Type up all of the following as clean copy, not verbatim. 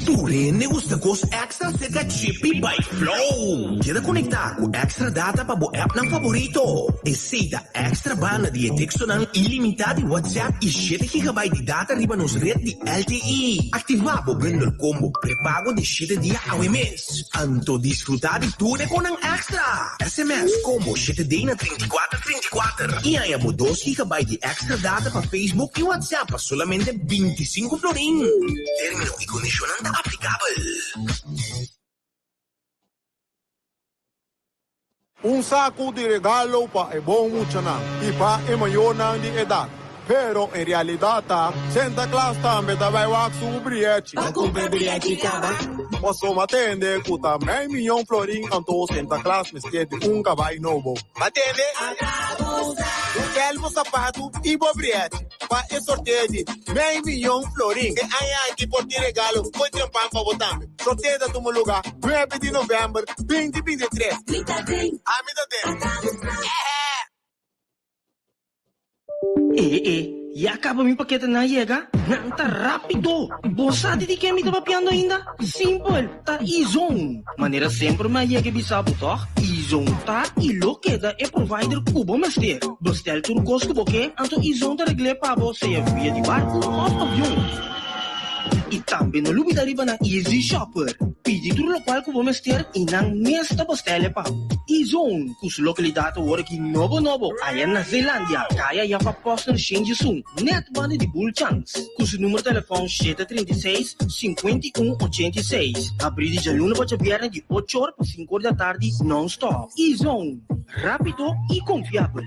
Tur hende gusta kos èkstra serka Chippy by Flow. Keda konektá ku èkstra data pa bo appnan faborito. Esei ta èkstra banda di e tekstonan ilimitá di WhatsApp i shete gigabyte di data riba nos ret di LTE. Aktivá bo bundle combo prepago di shete dia awe mes. Anto disfrutá di tur e konan èkstra! SMS combo shete D na 34 34 i haña bo dos gigabyte di èkstra data pa Facebook i WhatsApp pa solamente 25 florin. Término i kondishonnan ta aplikabel. Un saku di regalo pa e bon muchanan i pa e mayornan di edat. Pero en realidat ta Santa Claus tambe ta bai wak su briechi. Pa kumpra briechi kaba. Pasobra tende ku ta mei miyon florin anto Santa Claus mester di un kabai nobo. Ba tende? Hotel bo sapatu i bo briechi pa e sorteo di mei miyon florin. E aña aki por tin regalo fo'i trempan pa bo tambe. Sorteo ta tuma luga nuebe di november 2023. Mi ta den. Ami ta den. E e, ya kaba mi paketenan a yega? Nan ta rápido! Bo sa di di ken mi ta papiando ainda? Simpel, ta E-Zone! Manera semper mi a yega e bisa bo tòg? E-Zone ta i lo keda e provider ku bo mester. Bestel tur kos ku bo ke, anto E-Zone ta regl'é pa bo sea via di barku òf avion. I tambe no lubida riba nan Easy Shopper. Pidi tur lokual ku bo mester i nan mes ta bestel e pa bo. E-Zone, ku su lokalidat awor aki nobo nobo aya na Zeelandia, kaya Jaffa Posner Shenjisun, nèt banda di Bull Chance. Ku su numero telefòn 736, 51, 86. Habrí di djaluna pa djabièrnè di ocho or pa sinku or di atardi nòn-stòp. E-Zone, rápido i konfiabel.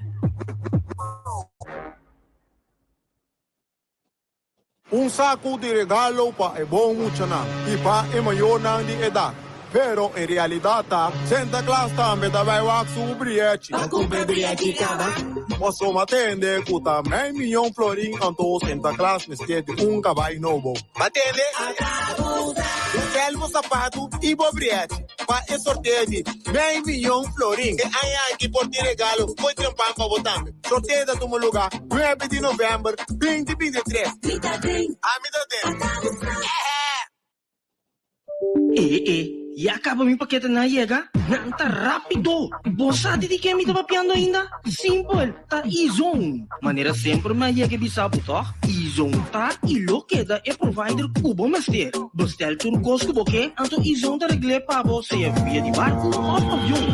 Un saku di regalo pa e bon muchanan i pa e mayornan di edat. Pero en realidat ta Santa Claus tambe ta bai wak su briechi. Pa kumpra briechi kaba. Pasobra tende ku ta mei miyon florin anto Santa Claus mester di un kabai nobo. Ba tende? Hotel bo sapatu i bo briechi pa e sorteo di mei miyon florin. E aña aki por tin regalo fo'i trempan pa bo tambe. Sorteo ta tuma luga nuebe di november 2023. Mi ta den. Ami ta den. E e, ya kaba mi paketenan a yega? Nan ta rápido! Bo sa di di ken mi ta papiando ainda? Simpel, ta E-Zone! Manera semper mi a yega e bisa bo tòg? E-Zone ta i lo keda e provider ku bo mester. Bestel tur kos ku bo ke, anto E-Zone ta regl'é pa bo sea via di barku òf avion.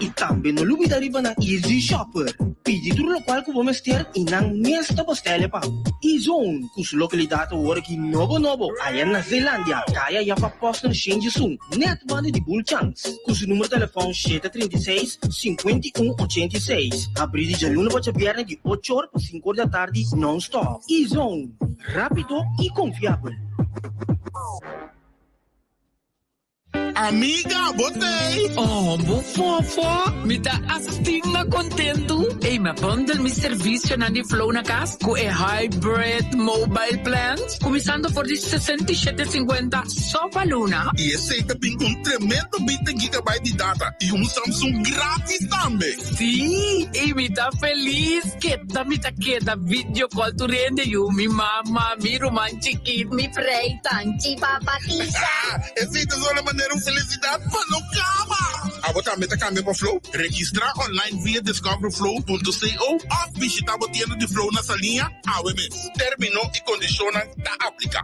I tambe no lubida riba nan Easy Shopper. Pidi tur lokual ku bo mester i nan mes ta bostel e pa bo. E-Zone, ku su lokalidat awor aki nobo nobo aya na Zeelandia, kaya Jaffa Posner Shenjisun, nèt banda di Bull Chance. Ku su numero telefòn 736, 51, 86. Habrí di djaluna pa djabièrnè di ocho or pa sinku or di atardi nòn-stòp. E-Zone, rápido i konfiabel. Amiga, bo t'ei? Oh, bo fofo, mi ta asina kontentu. Ey, mi a bundle mi servisionan di Flow na kas ku e hybrid mobile plans, kuminsando for di 67,50 so pa luna. I esei ta bin ku un tremendo 20 gigabyte di data i un Samsung gratis tambe. Sí, i mi ta felis. Keda mi ta keda video call tur hende, yu, mi mama, mi ruman chikit. Mi frei, tanchi, papa, tisa. Esei ta zona manera un felisidat pa no kaba! Abo tambe ta kambia pa Flow? Registrá online via discoverflow.co òf bishitá bo tienda di Flow na Saliña awe mes. Término i kondishonnan ta apliká.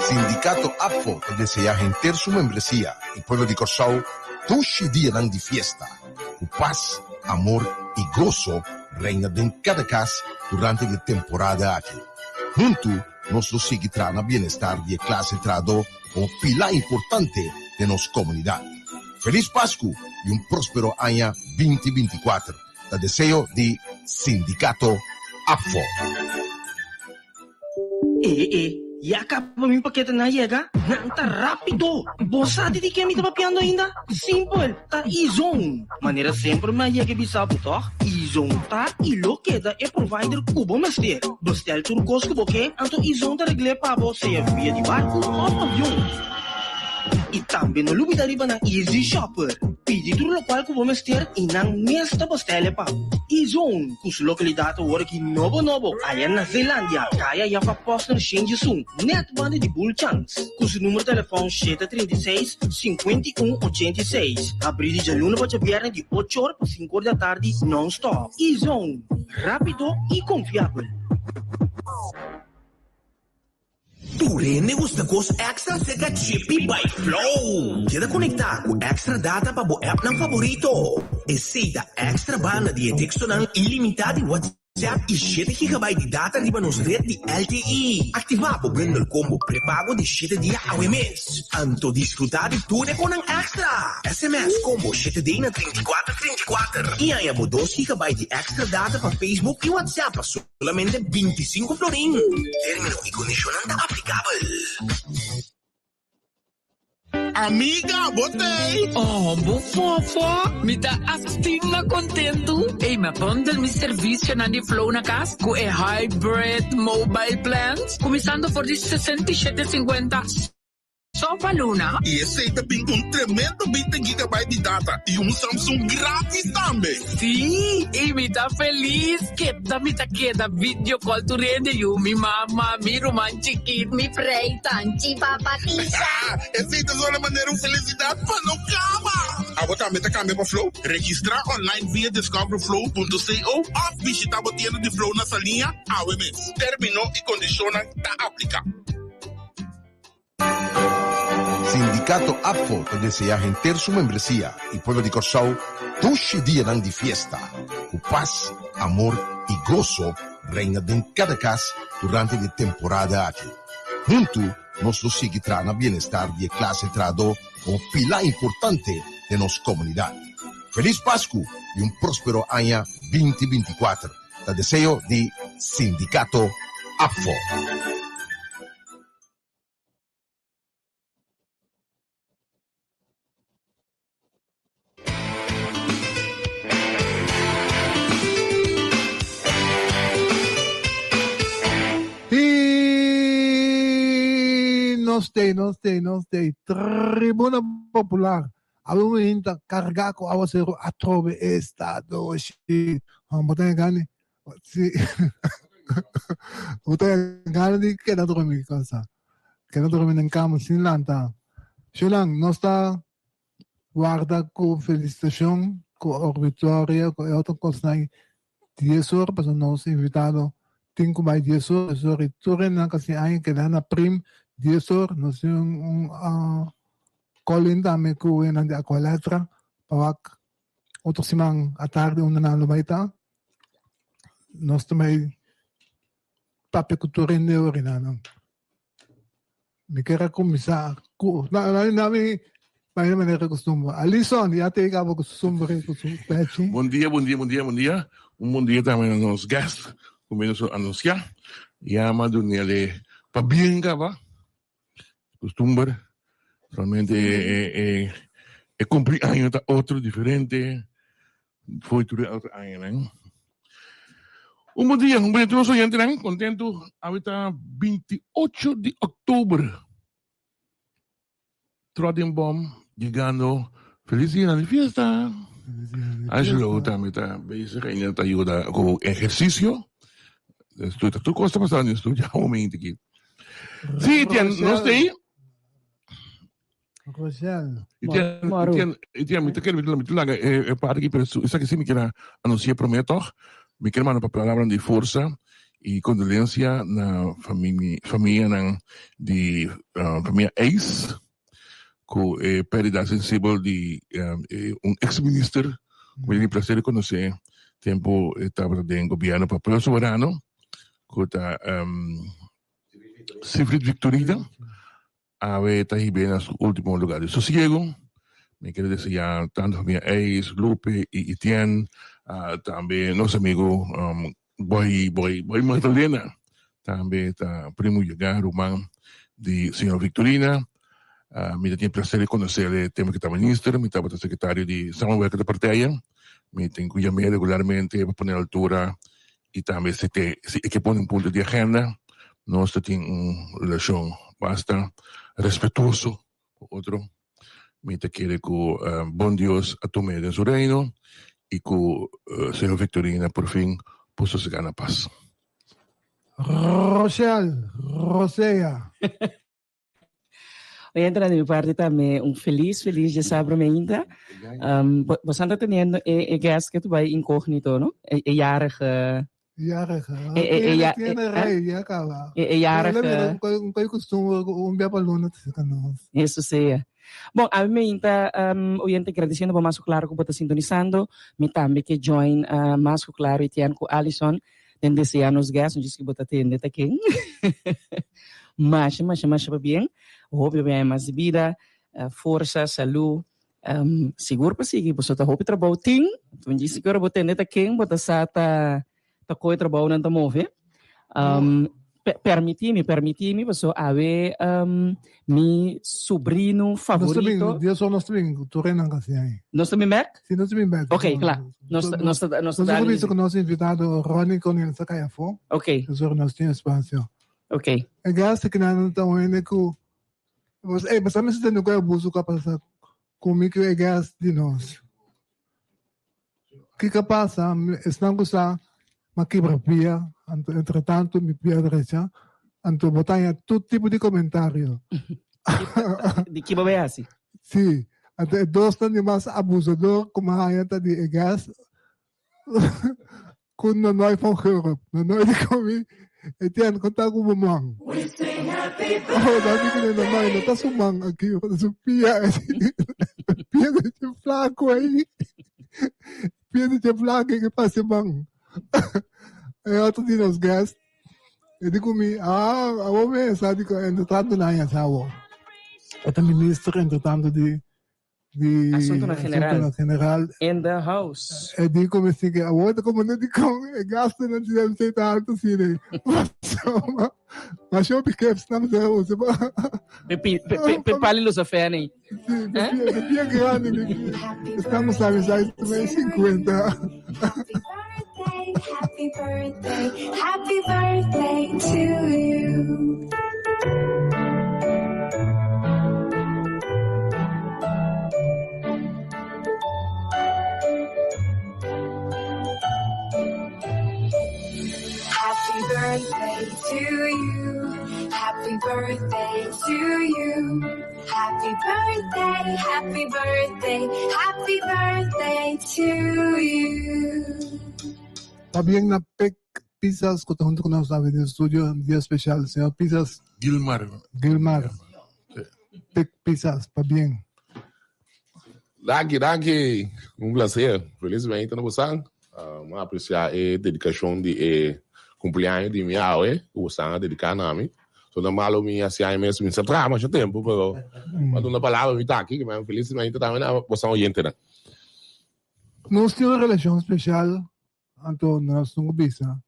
Sindikato ABVO ta deseá henter su membresia i pueblo di Kòrsou dushi dianan di fiesta, ku pas, amor i goso reina den kada kas durante di e temporada aki. Huntu nos lo sigui traha na bienestar di e klase trahadó komo pilá importante den nos komunidat. Felis Pasku i un próspero aña 2024 ta deseo di Sindikato ABVO. E e, ya kaba mi paketenan a yega? Nan ta rápido! Bo sa di di ken mi ta papiando ainda? Simpel, ta E-Zone! Manera semper mi a yega e bisa bo tòg? E-Zone ta i lo keda e provider ku bo mester. Bestel tur kos ku bo ke, anto E-Zone ta regl'é pa bo sea via di barku òf avion. I tambe no lubida riba nan Easy Shopper. Pidi tur lokual ku bo mester i nan mes ta bostèl'e pa bo. E-Zone, ku su lokalidat awor aki nobo nobo aya na Zeelandia, kaya Jacob Posner 101, nèt banda di Bull Chance. Ku su numero telefòn 736, 51 86. Habrí di djaluna pa djabièrnè di ocho or pa sinku or di atardi nòn-stòp. E-Zone, rápido i konfiabel. Tur hende gusta kos extra serka Chippy by Flow. Keda konektá ku extra data pa bo appnan favorito. Esei ta extra banda di e tekstonan ilimitá di WhatsApp i shete gigabyte di data riba nos ret di LTE. Aktivá bo bundle combo prepago di shete dia awe mes. Anto disfrutá di tur e konan extra! SMS combo shete D na 34 34 i haña bo dos gigabyte di extra data pa Facebook i WhatsApp pa Solamente 25 florin. Término i kondishonnan ta aplikabel. Amiga, bo t'ei? Oh, bo fofo! Mi ta asina kontentu! Ey, mi a bundle mi servisionan di Flow na kas ku e Hybrid Mobile Plans, kuminsando for di 67,50. So pa luna. I esei ta bin ku un tremendo 20 gigabyte di data i un Samsung gratis tambe! Sí, i mi ta felis! Keda mi ta keda video call tur hende yu, mi mama, mi ruman chikit, mi freitan, chi papa tisa. Esei ta zona manera un felisidat pa no kaba! Abo tambe ta kambia pa Flow? Registrá online via discoverflow.co òf bishitá bo tienda di Flow na Saliña awe mes. Término i kondishonnan ta apliká. Sindikato APFO ta deseá henter su membresia i pueblo di Kòrsou dushi dianan di fiesta, ku pas, amor i goso reina den kada kas durante di e temporada aki. Huntu nos lo sigui traha na bienestar di e klase trahadó komo pilá importante den nos komunidat. Felis Pasku i un próspero aña 2024 ta deseo di Sindikato APFO. I nos tei, nos tei, nos tei. Tribuna Popular. Awe un hinta carga cu awacero atrobe esta doshi. Bo ta gani? Si. Bo ta gana di keda drumi cosa. Keda drumi den kama sin lanta. Shulan, nos ta warda ku felicitacion, ku orbitoria, ku e otro kosnan dies or, pasobra nos invitado tin ku bai dies or, dies or i tur hendenan ku a hasi aña keda na prim dies or. Nos tin un call-in tambe ku hendenan di Aqualectra pa wak otro siman atardi unda nan lo bai ta. Nos ta bai papia ku tur hende orina nan. Mi kier a kuminsá ku na na na mi bai na manera kustumber. Alison ya te kaba ku su sombré ku su pechi. Bon dia, bon dia, bon dia, bon dia. Un bon dia tambe na nos guest ku mi nos anunsiá. Yama dunele pabien kaba. Kustumber. Solamente e e e kumpli año ta otro diferente. Fo'i tur e otro añanan. Un bon dia, un bon dia tur nos oyentenan. Kontentu, awe ta 28 di òktober. Trotting Bom yegando. Felis dia di fiesta. Angelo tambe ta bezig en ta yuda ku ehersisio. Tur tur kos ta pasando den studio awe momento aki. Sí, Etienne, nos ta ei. Rochelle. Etienne, Etienne, mi ta kere, mi ta laga e parti aki, pero esaki si mi kier a anuncia prome toch. Mi kier manda pa palabranan di forsa y condolencia na famianan di famia Eis cu e perdida sensibel di un ex minister cu mi tin placer di conoce tempo e tabata den gobierno pa Pueblo Soberano cu ta Sifrid Victorina. Awe ta hib'é na su último lugar di sosiego. Mi kere deseá tantu famia Eis, Lupe i Etienne, tambe nos amigu Boy, Boy, Boy Magdalena, tambe ta primu yegá, ruman di señor Victorina. Mi ta tin e plaser di konosé tempu ku e ta minister, mi tabata sekretario di Samenwerkende Partijen. Mi tin ku yam'é regularmente pa pone altura i tambe si te si e ke pone un punto di agenda nos ta tin un relashon basta respetuoso. ku otro. Mi ta kere ku bon Dios a tum'é den su reino i ku señor Victorina por fin por sosegá na pas. Rochelle Rosea. Oye, di mi parte tambe un feliz, feliz djasabra meinta. Um, bo, bo ta teniendo e, e guest que tu bai incognito, no? E, e jarige... Jarige. E, e, e, ja, tiene e, rei, ya caba. E, e jarige... Un koi costumbre, un bia pa luna te nos. Eso sea. Bon, a mi meinta, um, oyente, agradeciendo bo mas ku claro ku bo ta sintonizando. Mi tambe ke join uh, mas ku claro Etienne ku Alison. Den desea nos guest, no djis ki bo ta tende ta ken. Masha, masha, masha pabien. Hopi hopi aña mas di bida, forsa, salú. Sigur pa sigui, boso ta hopi trabou tin. No djis ki ora bo tende ta ken, bo ta sa ta ta koe trabounan ta move. Permití mi, permití mi, paso awe mi subrino favorito. Dios so nos ta bin tur enan kasi ai. Nos ta bin bek? Si nos ta bin bek. Ok, kla. Nos ta nos ta nos ta dal. Nos a bisa ku nos invitado Ronnie Cornel sa kai afó. Ok. Pasobra nos tin espasio. Ok. E gasta kinan ta un hende ku ey basta mester tende ku e abuso ku a pasa ku mi ku e gas di nos. Kiko a pasa? Esnan ku sa m'a kibra pia, anto entretanto mi pia drecha, anto bo ta haña tur tipo di komentario. Di ki bo bai hasi? Si, anto e dosnan di mas abusador ku m'a haña ta di e gas Ku Nonoy van Gurp. Nonoy di komi, Etienne, kon ta ku bo man? Oh, dan di kune Nonoy, no ta su man aki, ta su pia. Pia di dje flaku ei. Pia di dje flaku ei ke pasa e man. E otro di nos guest, e di ku mi, ah, abo mes, sa di ku entretanto nan ya sa awor. E ta minister entretanto di di Asuntonan general. Asuntonan general. In the house. E di como si que awor ta como no di con e gastonan di MC ta alto si ne. Ma show bi keps na me usa pa. Pe pe pe pe pali lo sa fene. Sí, pe pia grande. Estamos sabe sa 50. Happy birthday, happy birthday to you. Happy birthday to you. Happy birthday to you. Happy birthday, happy birthday, happy birthday to you. Pabien na Pek Pisas ku ta huntu ku nos awe den studio un dia spesial. Señor Pisas. Gilmar. Gilmar. Pek Pisas, pabien. Danki, danki. Un placer. Feliz meinta na bosan. Mi a aprecia e dedicacion di e cumpleaños di mi awe cu bosan a dedica na mi. So na malo mi haci aña mes, mi sa traha masha tempo, pero pa duna palabra mi ta aki, cu mi feliz meinta tambe na bosan oyentenan. Nos tin un relacion special, anto nos tin cu bisa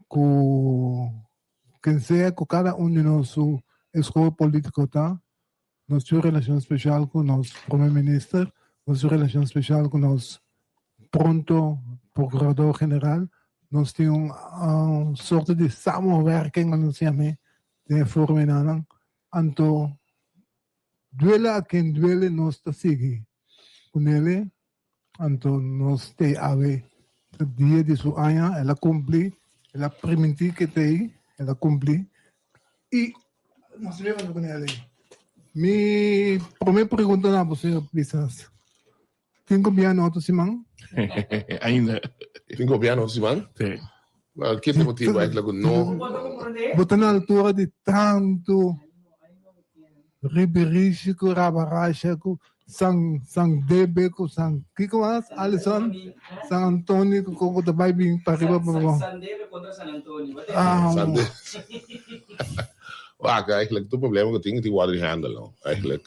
cu ken sea cu cada un di nos su escoho politico ta, nos tin un relacion special cu nos Prome Minister, nos tin un relacion special cu nos pronto Procurador General, nos tin un sorto di samenwerking, nos yam'e den e formenanan, anto Duele a ken duele nos ta sigui ku nele, anto nos t'ei awe ta dia di su aña, el a kumpli, el a primintí ke t'ei, el a kumpli i nos ta biba ku nele. Mi promé pregunta na bo señor Pisas, tin gobièrnu otro siman? Ainda. Tin gobièrnu otro siman? Sí. Wel, ki ta e motibu eigenlijk ku no. Bo ta na altura di tantu ribirishi ku rabarasha ku San San Debe ku San kiko mas Alison? San Antonio ku koko ta bai bin pa riba pa bo. San Debe kontra San Antonio. Ah. San Debe. Wak, eigenlijk tur problema ku tin tin wòrdu di handle no, eigenlijk.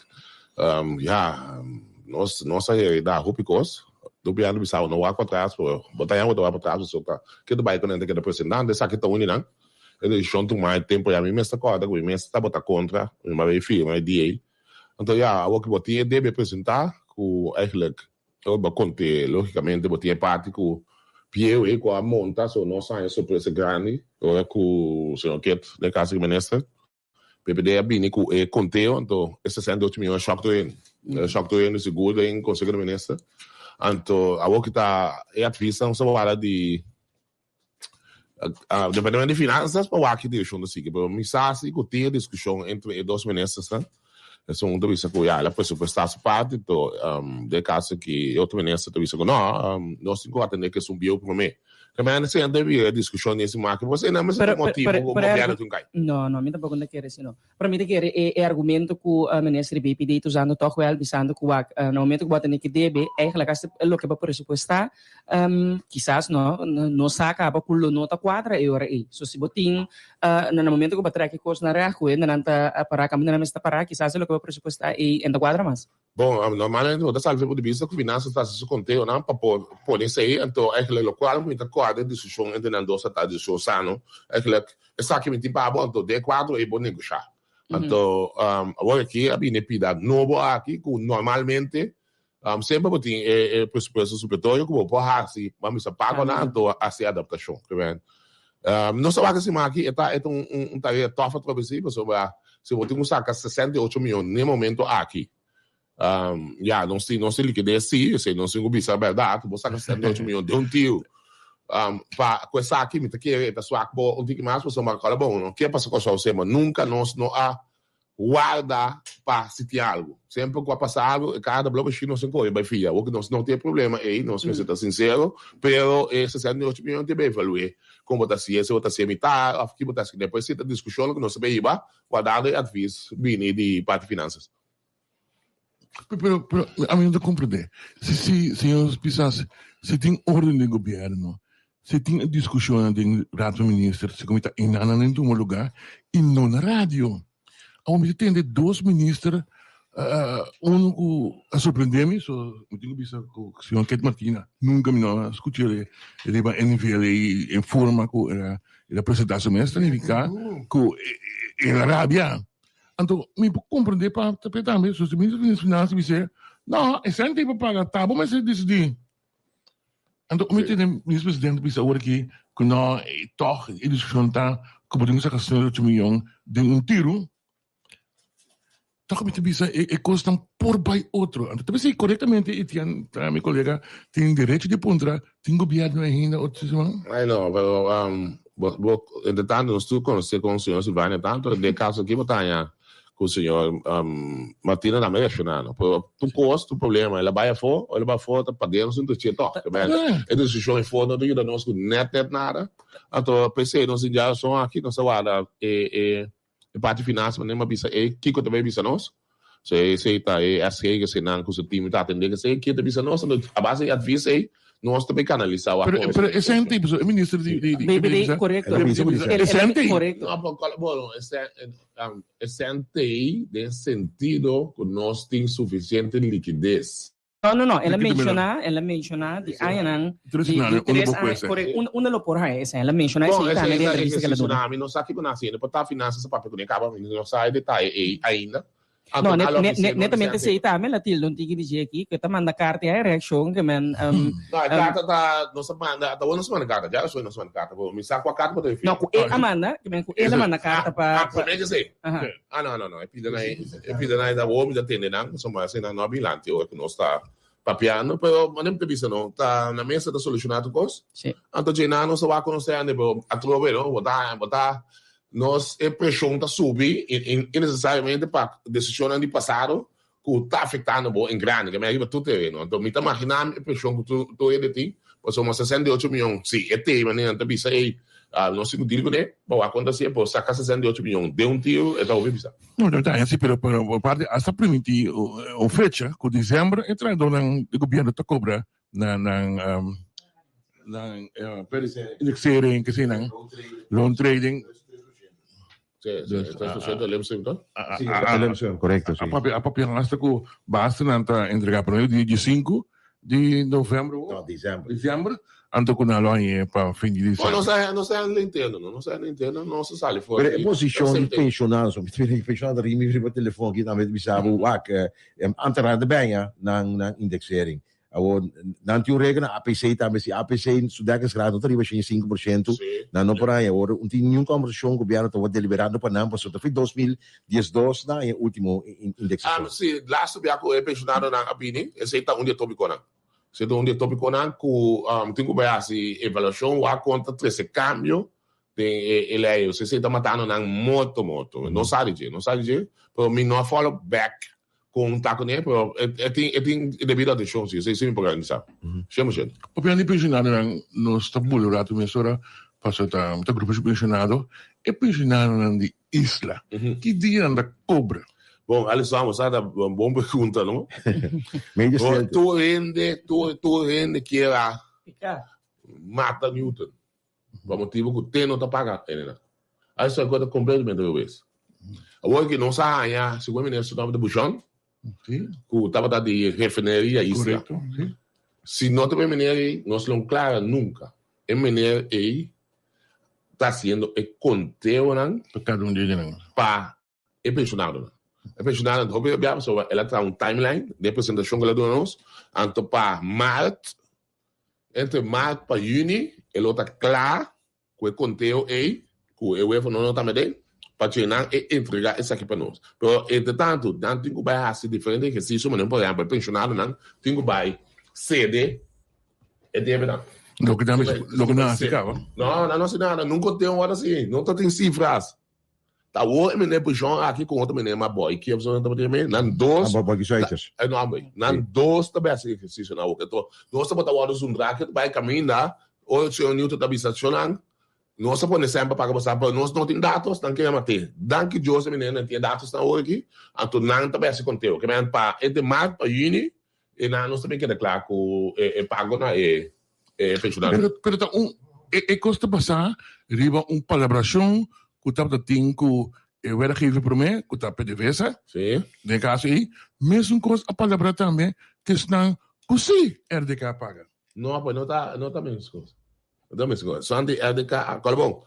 Ya, nos nos a hereda hopi kos. Tur biaha bisa bo no wak patras pero bo ta yan bo ta wak patras pasobra ta ke ta bai ku nan ta keda presenta anto esaki ta un di nan e desishon tuma e tempo ya mi mes ta kòrda ku mi mes tabata kontra mi a bai firma e dia ei anto ya awor ku bo tin e debe presenta ku eigenlijk bo a konte logikamente bo tin e parti ku bieu ei ku a monta so nos a haña sorpresa grandi ora ku señor Kit den kasa di minister. PPD a bini ku e konteo, anto e 68 mion a shòk tur hende. A shòk tur hende sigur den Konseho di Minister. Anto awor ki ta e atvisnan nos a wara di Departamento di Finanzas pa wak ki direkshon ta sigui. Pero mi sa si ku tin e diskushon entre e dos ministersnan. Esun ta bisa ku ya el a presupuestá su parti, anto den e kaso aki e otro minister ta bisa ku no, nos tin ku atendé ku esun bieu promé. Kemey nan siente bira e diskushon den esei maki, pasobra esei nan mester ta motibu ku gobièrnu tin kai. No, no, mi tampoko no ta kere esei no. Pero mi ta kere e e argumento ku minister di BPD ta usando tòg wèl bisando ku wak na momento ku bo a tene ki debe eigenlijk hasta loke bo presupuestá kisas no no sa kaba ku lo no ta kuadra e ora ei. So si bo tin na momento ku bo a trèk e kosnan règt ku hendenan ta pará kaminda nan mester pará kisas e loke bo presupuestá ei en ta kuadra mas. Bon, normalmente bo ta sali for di bista ku Finanzas ta hasi su konteonan pa por pone esei, anto eigenlijk lokual ku mi ta kòrda e diskushon entre nan dos ta ta diskushon sano, eigenlijk esaki mi tin pa bo, anto den e kuadro ei bo negoshá. Anto awor aki a bini e pida nobo aki ku normalmente semper bo tin e presupuesto supletorio ku bo por hasi, bo a mester pagonan anto hasi adaptashon. Nos ta wak e siman aki e ta e ta un tarea tòf atrobe si pasobra si bo tin ku saka 68 mion n'e momento aki ya nos tin nos tin likides si esei nos tin ku bisa bèrdat bo saka 68 mion den un tiu pa ku esaki mi ta kere e ta swak bo un tiki mas pasobra kòrda bon no ke pasa Kòrsou semper nunka nos no a Warda pa si tin algu. Semper ku a pasa algu, e kaha ta blo bashí, nos tin kore bai fia. Awor ku nos no tin e problema ei, nos mester ta sinsero, pero e 68 mion tin bai evalu'é. Kon bo ta hasié, si bo ta hasié mitá òf ki bo ta hasi. Despues si ta diskushon ku nos ta bai hiba, wardando e advis bini di parti finansas. Pero, pero, ami no ta komprendé. Si, si, señor Pisas, si tin orden den gobierno, si tin e diskushonnan den Raad van Minister, si komo ta enanan den tuma lugá i no na radio. Awor mi ta tende dos minister, uno ku a sorprendé mi, so mi tin ku bisa ku señor Kate Martina, nunka mi no a skucha riba e nivel ei en forma ku el a presentá su mes, ta nifiká ku el a rabia. Anto mi por comprende pa ta tambe so si minister di finansa bis'é no e sèn tin pa paga ta bo mester disidí. Anto mi tende minister presidente bisa awor aki ku no tòg e diskushon ta ku bo tin ku saka 68 miyon den un tiru tòg mi ta bisa e kosnan por bai otro. Anto ta bisa korektamente Etienne ta mi kolega tin derecho di puntra tin gobièrnu ainda otro siman? Ai no pero Bo, bo, entre tanto nos tur conoce con señor Silvania tanto, den e caso aki bo ta haña cu señor Martina tambe reacciona, no? Pero tur cos, tur problema, el a bay afo, o el a bay afo ta paden nos introduci toch. E decision afo no ta yuda nos cu net net nada. Anto p'esey nos tin djarazon aki, nos ta warda e, e, E parti finans manera mi a bisa ey kiko ta bay bisa nos. So esey ta e SG esey nan cu su team ta atende esey kico ta bisa nos anto a base di advies ey nos ta bay canalisa wak Pero pero e senti pasobra e minister di di BBD corecto. E senti. Corecto. No pero cual bueno e senti den sentido cu nos tin suficiente likides. No, no, no, el a menciona, el a menciona di añanan, di, di tres aña, correcto, unda, unda lo por haña esei, el a menciona esei tambe den entrevista que el a duna. Mi no sa kico nan haciendo, por ta finanzas a papia cu ne caba, mi no sa e detaye ei ainda. No, net, net, net, netamente esei tambe el a tilda un tiki di dje aki, cu e ta manda carta y hay reaccion que men, No, e carta ta, nos a manda, ta nos a manda carta, dja nos a manda carta, pero mi sa cua carta bo ta refieri. No, cu e a manda, que men cu el a manda carta pa. Ah, prome que esei. Ah, no, no, no. E pida nan, e pida nan ta hopi ta tende nan, pasobra asina nan no a bin lanti ora ku nos ta papiando, pero manera mi ta bisa no, ta na mesa ta solushoná tur kos. Sí. Anto dje nan nos ta wak ku nos ta hende, pero atrobe no, bo ta, bo ta, nos e preshon ta subi innesesariamente pa desishonnan di pasado ku ta afektando bo en grandi, ke mi a riba tur tereno. Anto mi ta maginá mi e preshon ku tur tur hende tin, pasobra 68 mion, si e tei manera nan ta bisa ei, nos tin ku deal kuné, pa wak konta si e por saka 68 mion den un tiro, e ta hopi bisa. No, no ta así, pero pero aparte hasta primintí un fecha ku diciembre e trahadónan di gobierno ta kobra nan nan nan indexering, ke eseinan, loon trading. Sí, sí, Dus, 3% del LMC, toch? Sí, el LMC, correcto, sí. A papia, a papia hasta ku basta nan ta entrega pa di di 5 di november. No, december. December, anto ku nan lo hañ'é pa fin di Bueno, december. nos ta nos ta hende interno, no? Nos ta hende interno, nos ta sali for Pero e di posicion di SMT. pensionado, so mi ta mira pensionado rimi riba telefon aki tambe ta bisa bo wak, eh, antenaar de benya nan nan indexering. Awor, nan tin un regla na APC tambe, si APC su dekkingsgraad no ta riba 105%, nan no por haña. Awor, un tin niun kombersashon, gobièrnu ta wòrdu deliberando pa nan, pasobra ta fi 2012 nan haña e último indeksashon. Si, laatste bia ku e penshonadonan a bini, esei ta un di e tópikonan. Esei ta un di e tópikonan ku tin ku bai hasi evaluashon, wak kon ta trese kambio den e lei. Esei ta matando nan morto morto. No sa di dje, no sa di dje, pero mi no a follow back Con ta cune, pero e tin e tin e debido atencion si, esey si mi por garantisa. 100%. Papiando di pensionadonan, nos ta bula un rato mesora pasobra ta ta grupo di pensionado. E pensionadonan di isla, ki dia nan ta cobra? Bon, Alisson, bo sa ta un bon pregunta, no? Medio stilte. Tur hende, tur tur hende kier a mata Newton. Pa motibu ku te no ta paga hendenan. Alisson, e kos ta kompletamente robes. Awor ki nos a haña, segun e minister tabata Bushon, ku tabata di refineria Isla. Si no ta e meneer ei, nos lo klara nunka. E meneer ei ta hasiendo e konteonan pa e penshonadonan. E penshonadonan hopi a bia pasobra el a traha un timeline den e presentashon ku el a duna nos. Anto pa mart, entre mart pa yüni, e lo ta kla Ku e konteo ei, ku e huerfanonan no ta mete, pa dje nan e entregá esaki pa nos. Pero entretantu, nan tin ku bai hasi diferente ehersisio, manera por ehèmpel, e penshonadonan tin ku bai sede e debenan. Loke nan loke nan hasi kaba? No, nan no hasi nada. Nun konteo wòrdu hasi. No ta tin sifras. Ta awor e meneer Bujon aki ku otro meneer Maboy, ki opson nan tabata yam'é? Nan dos. Maboy Zuiders. No, Maboy. Nan dos ta bai hasi ehersisio na awor. Enton, nos tabata wòrdu zundrá ke ta bai kaminda, ora señor Newton ta bisa shonnan, nos a pone sèn pa paga boso, pero nos no tin datos, nan kere mat'é. Danki Dios e meneer nan tin e datosnan awor aki, anto nan ta bai hasi konteo. Ke men pa entre mart pa yüni, e nan nos ta bin keda kla ku e pago na e e pensionado. Pero, pero ta un, e, e kos ta basá riba un palabrashon ku tabata tin ku e werkgever promé, ku ta PDVSA. Sí. Den e kaso ei, mesun kos a palabrá tambe ku esnan ku sí RDK a paga. No, pues no ta, no ta mes kos. No ta mes kos. Esnan di RDK a, kòrda bon,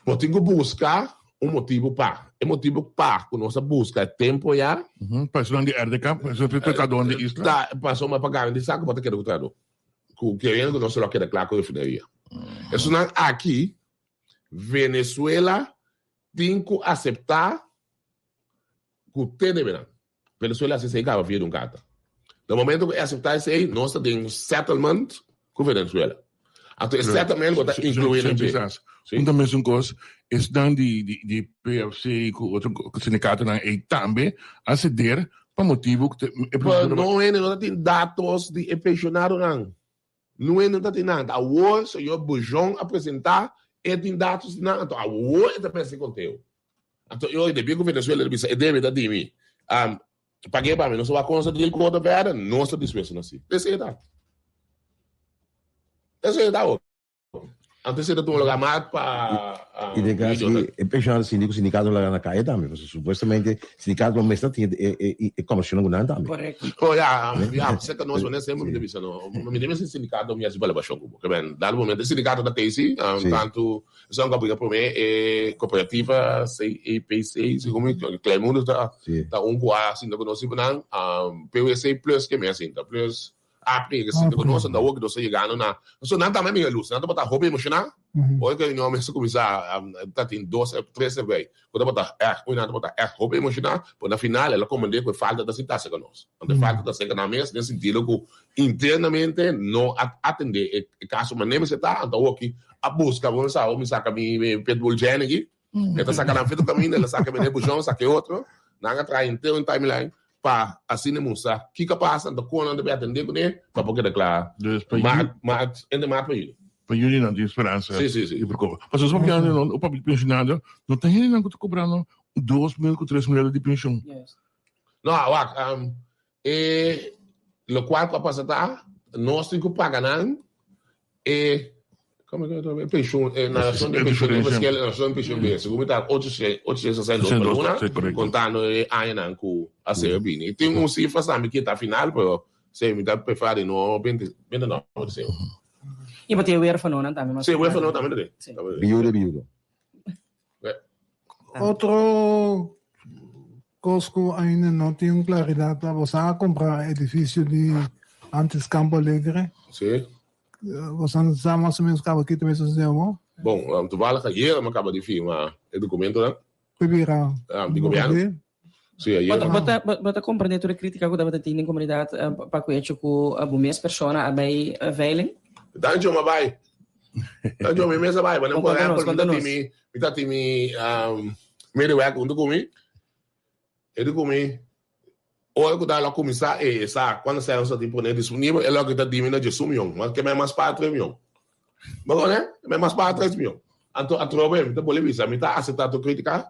Bo tin ku buska un motibu pa. E motibu pa ku nos a buska e tempu ya. Pa esnan di RDK, pa esnan di trahadónan di isla. Ta pasobra pa garantisa ku bo ta keda ku trahadó. Ku keriendo ku nos lo a keda kla ku refineria. Esunnan aki, Venezuela tin ku aseptá ku te debenan. Venezuela hasi esei kaba via di un karta. Na momento ku e aseptá esei, nos ta den un settlement ku Venezuela. Anto e settlement ku ta inkluí den dje. Un ta mesun kos, esnan di di PFC ku otro sindikatonan ei tambe a seder pa motibu ku e Pero no hende no ta tin datos di e penshonadonan. Nue no ta tin nan. Awor señor Bujon a presenta, e tin datos di nan, anto awor e ta pensa e conteo. Anto e ora debí cu Venezuela ta bisa e debe ta di mi, pague pa mi, nos a wak con nos ta deal cu otro verder, nos ta dispuesto na si. Esey ta. Esey ta awor. Antes esei ta tuma lugar mas pa I den caso aki e pensionado sinti cu sindicato lo laga na calle tambe, pasobra supuestamente sindicato lo mester tin e conversacionnan cu nan tambe. Correcto. Oh ya, ya, cerca nos wanneer semper mi ta bisa no, mi ta mester sindicato mi haci evaluacion cu bo. Ke men, dado momento e sindicato ta tei si, tanto esun cu a briga prome e cooperativa CEPC, si como Kleimundo ta ta un cu a sinta cu nos nan, PWC plus ke mi a sinta, plus Apri e sinti ku nos anda hopi nos ta yegando na so nan tambe mira lus nan tabata hopi emoshoná ora ku e reunion mester kuminsá ta tin dos tres erbei ku tabata ègt nan tabata ègt hopi emoshoná pero na final el a komprendé ku e falta ta sinta serka nos anto e falta ta serka nan mes den sentido ku internamente no a atendé e kaso manera mester ta anto awoki a buska bo sa mi saka mi pitbull Jenny aki E ta saka nan fetu kaminda, el a saka meneer Bushon, saka e otro. Nan a traha henter un timeline pa asina mustra kiko a pasa, anto kon nan ta bin atendé kuné pa por keda kla Dus pa maart, maart, entre maart pa yüni. Pa yüni nan tin speransa Sí, sí, sí. di por kobra. Pasobra su papiando no, o papia di pensionado, no ta hendenan ku ta kobrando 2000 ku 3000 euro di penshon. No, wak, e lokual ku a pasa ta, nos tin ku paga nan E penshun, e narashon di penshun, e paske narashon di penshun bes, segun mi ta 862 pa luna, kontando e añanan ku a ser bini. Tin un sifras tambe ki ta final, pero si mi ta preferá di no binte nòmber di seo. I bo tin e wérfanonan tambe mas. Si, wérfano tambe ta tin. Biuda, biudo. Otro kos ku ainda no tin un klaridat ta, bo sa a kumpra edifisio di. Antes Campo Alegre. Si. Boso sa mas o menos kaba ki ta mester sucede awor? Bon, toevallig ayer mi a kaba di firma e documentonan. Ku bira Di gobierno. Si, ayer. Bo ta, bo ta comprende tur e critica cu tabata tin den comunidad pa cu hecho cu bo mes persona a bay veiling? Dancho, mi a bay. Dancho, mi mes a bay. Por ehempel, mi ta tin mi, mi ta tin mi medewerker hunto cu mi. E di cu mi, ora cu ta lo cuminsa e sa cuando sa nos ta tin pone disponibel, e loke ta dimi na djesun mion, mas ke men mas pa tres mion. Bo kone? Men mas pa tres mion. Anto atrobe mi ta bole bisa, mi ta acepta tur critica,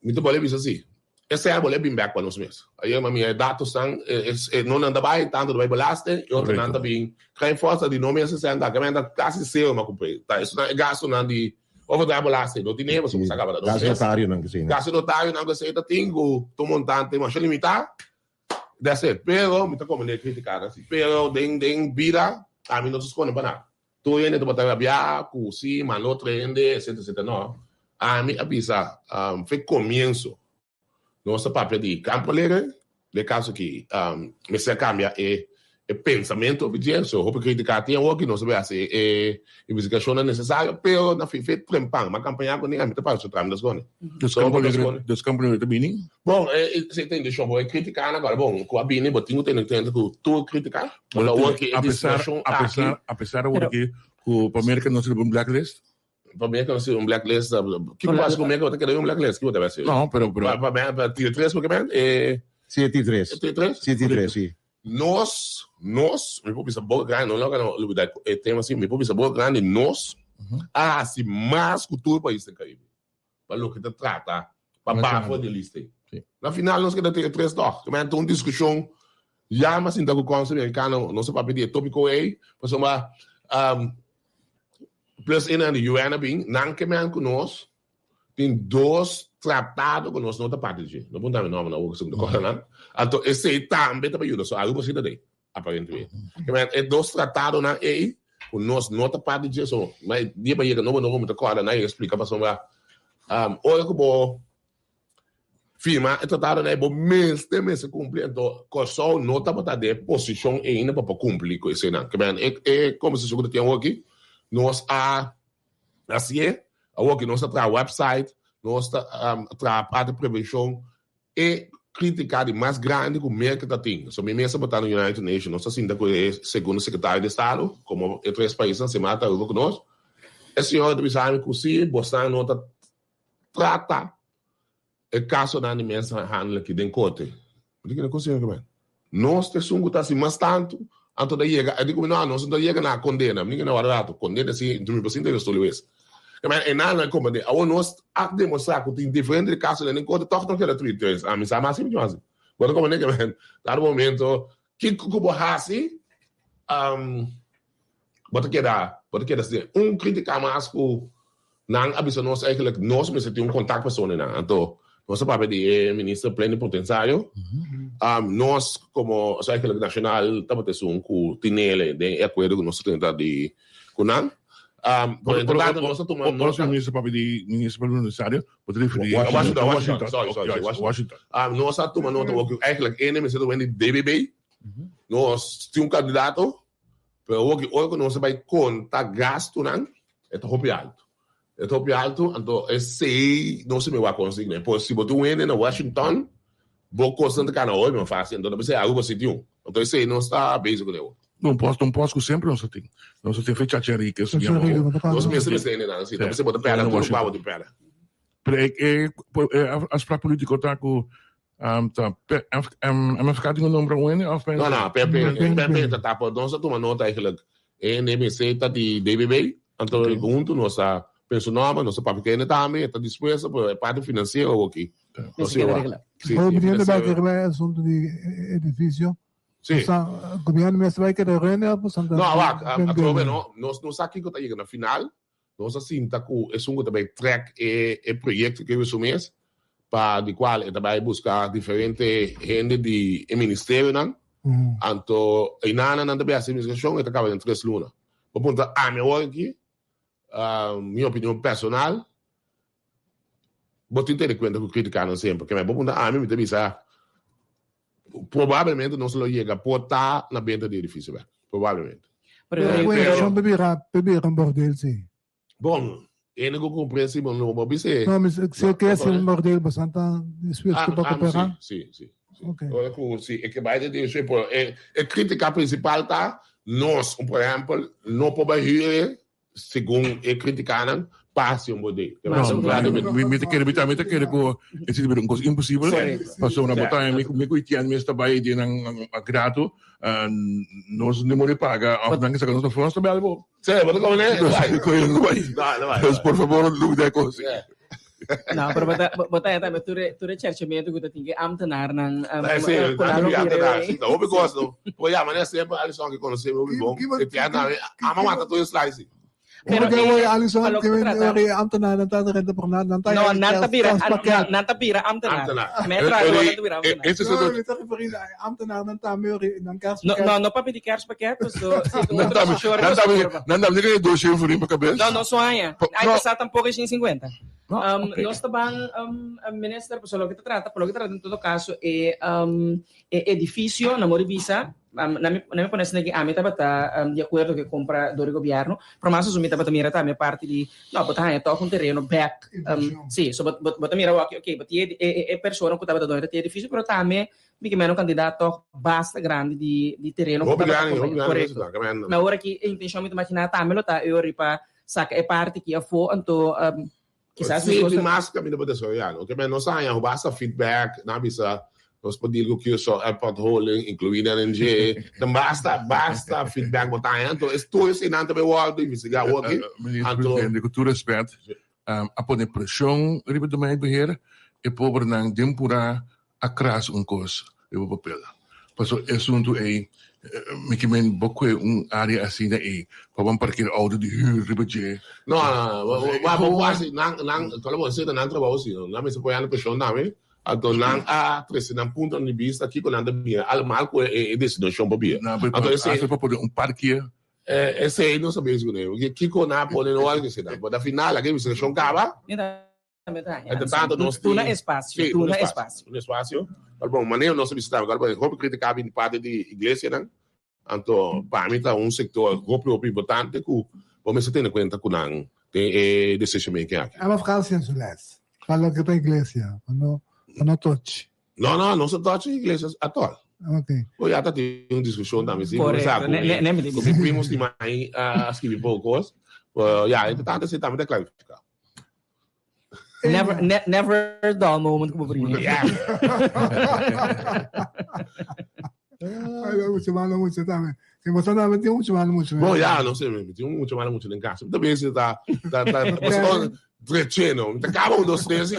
mi ta bole bisa si, esei a bole bin bek pa nos mes. Ayer mi a mira e datosnan, e no nan ta bay, tanto ta bay belasting, e otronan ta bin krijg forsa di no mes esei, ke men ta casi cero mi a cumpri. Ta esonan e gastonan di Overdracht belasting no tin e, pasobra sa caba ta dos Gasto notarionan cu esey. Gasto notarionan cu esey ta tin cu ta un montante masha limita. That's it. Pero mi ta comprende e criticanan si. Pero den den bida ami no ta sconde pa nada. Tur hende tabata rabia cu si manda otro hende etcetera etcetera. No. Ami a bisa fe comienso. Nos ta papia di Campo Alegre, den e caso aki mester a cambia e pensamento hopi dje, so hopi critica tin awoki, nos a bay haci e investigacionnan necesario, pero na fin fe trempan, m'a campaña cu ni ami ta papia so tramita scone. Dus Campo Alegre, dus Campo Alegre ta bini? Bon, esey ta indicion, bo e criticanan agora, bon, cu a bini bo tin cu tene cuenta cu tur critica, bo ta awoki e decision aki. Apesar awoki cu pa Merca no ta riba un blacklist? Pa Merca no sirbi un blacklist. Kiko pasa ku Merca bo ta keda un blacklist? Kiko ta bai hasi? No, pero pero. Pa pa tier 3 porque men e. Si e tier 3. E tier 3? Si e tier 3, si. Nos, nos, mi por bisa boka grandi, no loke no lubida e tema si, mi por bisa boka grandi, nos a hasi mas ku tur pais den Caribe. Pa loke ta trata pa baha for di lista ei. Na final nos keda tier 3 tòg. Ke men ta un diskushon ya mi a sinta ku Kònsel Amerikano, nos a papia di e topiko ei, pasobra Plus enan di UN a bin, nan ke men ku nos tin dos tratado ku nos no ta parti dje. No punta mi nomber nan awor ku ta kòrda nan. Anto esei tambe ta pa yuda. So Aruba si ta den, aparentemente. Ke men e dos tratadonan ei ku nos no ta parti dje. So ma e dia pa yega nobo nobo mi ta kòrda nan e splika pasobra ora ku bo Firma e tratado nei bo mester mester cumpli anto Corsou no tabata den e posicion ainda pa por cumpli cu eseinan. Ke men e e conversacion cu ta tin awoki nos a hacié awoki nos ta traha website nos ta traha parti prevencion e critica di mas grandi cu Merca ta tin. So mi mes a bota na United Nation nos ta sinta cu e segundo secretario di estado como e tres paisnan se mata Aruba cu nos e señora ta bisa mi cu si bosnan no ta trata e kasonan di mensenhandel aki den korte. Mi di kende konseho ki men? Nos ta esun ku ta hasi mas tantu, anto ta yega, e di ku mi no, nos no ta yega na kondena. Mi di kende wak rato, kondena si, mi por sinta den stoel wes. Ke men e nan a komprende. Awor nos a demostrá ku tin diferente kasonan den korte, tòg nos keda tri tres. Ami sa mas si mi tin hasi. Bo ta komprende ke men, dado momento, kiko ku bo hasi, Bo ta keda, bo ta keda sin un critica mas cu nan a bisa nos eigenlijk nos mester tin un contactpersoon einan. Anto nos a papia di e minister plenipotenciario. Nos como eigenlijk nacional tabata esun cu tinele den e acuerdo cu nos a tene di cu nan. Pero entre tanto nos a tuma nota. Ora minister papia di minister plenipotenciario bo ta referi Washington, Washington, sorry, sorry, Washington. Nos a tuma nota cu eigenlijk ene mester ta wende di DBB. Nos tin un candidato. Pero awor ki ora ku nos a bai konta gastunan, e ta hopi altu. E ta hopi altu, anto esei nos a mira wak konsigna. Por si bo tin un hende na Washington, bo kosnan ta kana hopi mas fásil. Anto ta p'esei Aruba si tin un. Anto esei nos ta bezig kuné awor. Un pòst, un pòst ku semper nos a tin. Nos a tin fe Chacha Henriquez. Nos mester mester hendenan si. Ta p'esei bo ta pèrdè tur lokual bo tin pèrdè. Pero e e afspraak polítiko ta ku Ta MFK tin un nombre un hende of No, no, PP, PP ta tapa. Nos a tuma nota eigenlijk. E NMC ta di DBB. Anto huntu nos a pensa un nomber, nos a papia ku hende tambe, e ta dispuesto, pero e parti finansiero awoki. Nos keda regla. Si, si, Gobierno bai kere bai asunto di edificio. Si. Gobierno mester bai kere rende of No, wak, atrobe no, nos no sa kiko ta yega na final. Nos a sinta ku esun ku ta bai trèk e e proyekto ku e su mes, pa di kual e ta bai buska diferente hende di e ministerionan. Anto einana nan ta bai hasi investigashon, e ta kaba den tres luna. Bo puntra ami awor aki, mi opinion personal, bo tin tene kuenta ku kritikanan semper. Keme bo puntra ami, mi ta bisa. Probablemente nos lo yega por ta na benta di edifisio bek. Probablemente. Pero pero pa bira pa bira un bordel si. Bon, hende ku kumpr'é si bo no bo bis'é. No, mi si ke hasi un bordel boso ta dispuesto pa koperá? Si, si, si. Ora ku si e ke bai den direccion por e e kritika prinsipal ta nos, por ehèmpel, no por bai hür Segun e kritikanan, pa hasi un bodega. No, mi ta kere, mi ta kere ku esei ta bira un kos imposibel, pasobra bo ta mi ku Etienne mes ta bai den nan grato, nos no mori paga òf nan ke saka nos afó, nos ta bèl bo. Sí, bo ta komo ne? No bai. Dus por fabor, lubida e kos. No, pero bo ta bo ta tambe tur e tur e cherchamentu ku ta tin ke ambtenaarnan Sí, ku nan lo mira ei. Sí, hopi kos no. Por ya manera semper Alison ke konosé mi hopi bon. E tia tambe ama mata tur e slice. Pero Porque e oye Alison pa loke ke ta trata ori ambtenaarnan ta renta por nan nan ta No, nan ta bira kerstpakket. nan ta bira ambtenaar. Ambtenaar. Me traha nan ta bira ambtenaar. Ese No, mi ta referi na ambtenaarnan tambe ori nan No, kerstpakket. no, no papia di kerstpakket, paso si ta Nan otro tambe, shore nan paso tambe, kurva. nan tambe ke doce forin pa kabes. No, no suaña. Ay No. pasá tampoco e 150. No, Um, ok. Nos ta ban um, minister, paso loke ta trata, por loke ta trata en todo caso e um, e edificio na Mori Bisa, um, na mi na mi pone asina ki ami tabata um, di acuerdo ke compra dor di gobierno, pero mas mi tabata mira tambe parti di no, bo ta haña toch un tereno bek, um, si, so bo bo bo ta mira awor ok, bo tin e e e persona ku tabata doño di e edificio, pero tambe mi ke meno kantidat toch basta grandi di di tereno ku Hopi tabata grandi, hopi compra, grandi, korekto. ta, ke men. Ma awor aki e intencion mi ta imagina tambe lo ta e ori pa Saca e parti ki afó, anto kisas Sí, nos tin mas caminda pa desaroyá, no? Ke men nos a haña basta feedback, nan a bisa nos por deal ku Curaçao Airport Holding, incluí nan en dje. Nan basta, basta feedback bo ta haña, anto es tur eseinan ta bay wòrdu investigá awor aki. Minister Anto. Presidente, ku tur respet, a pone preshon riba Domeinbeheer, e pobernan den purá a kras un kos riba papel. Paso e asuntu ei, mi ke men bo kue un área asina ei pa bo parker outo di hür riba dje. No, no, no, bo bo bo hasi nan nan kòl bo hasi nan trabou si no. Nan mester pone nan preshon tambe. Anto nan a trese nan puntonan di bista kiko nan ta mira al mal ku e destinashon pa bira. Nan Anto esei. Hasta pa pone un parker. Esei nos ta bezig kuné. Kiko nan a pone no algu asina. But al final a ke investigashon kaba. Entre tanto nos tin Duna espacio, Sí, duna espacio. Duna espacio. Pero bon, manera nos a visita, pero bon, hopi critica bin di parti di iglesianan. Anto, pa mi ta un sector hopi, hopi importante cu bo mester tene cuenta cu nan den e decision making aki. Aba vakantie en su les. Pa loke ta iglesia, pa no, pa no tochi. No, no, no sa tochi iglesia at all. Ok. O ya ta tin un discusion tambe si, Correcto. sa cu Ne, ne, ne, mi, cu mi primo stima ahí a scribi poco cos. Pero ya, entre tanto si tambe ta clarifica. Never, ne, never dull moment ku bo primo. Yeah. Ay, mucho malo, mucho tambe. Si bo tambe tin mucho malo, mucho. Bon, ya, no sé, mi tin mucho malo, mucho den casa. Mi ta bezig ta, ta, ta, ta, trecheno. Mi ta kaba un, dos, tres, sí.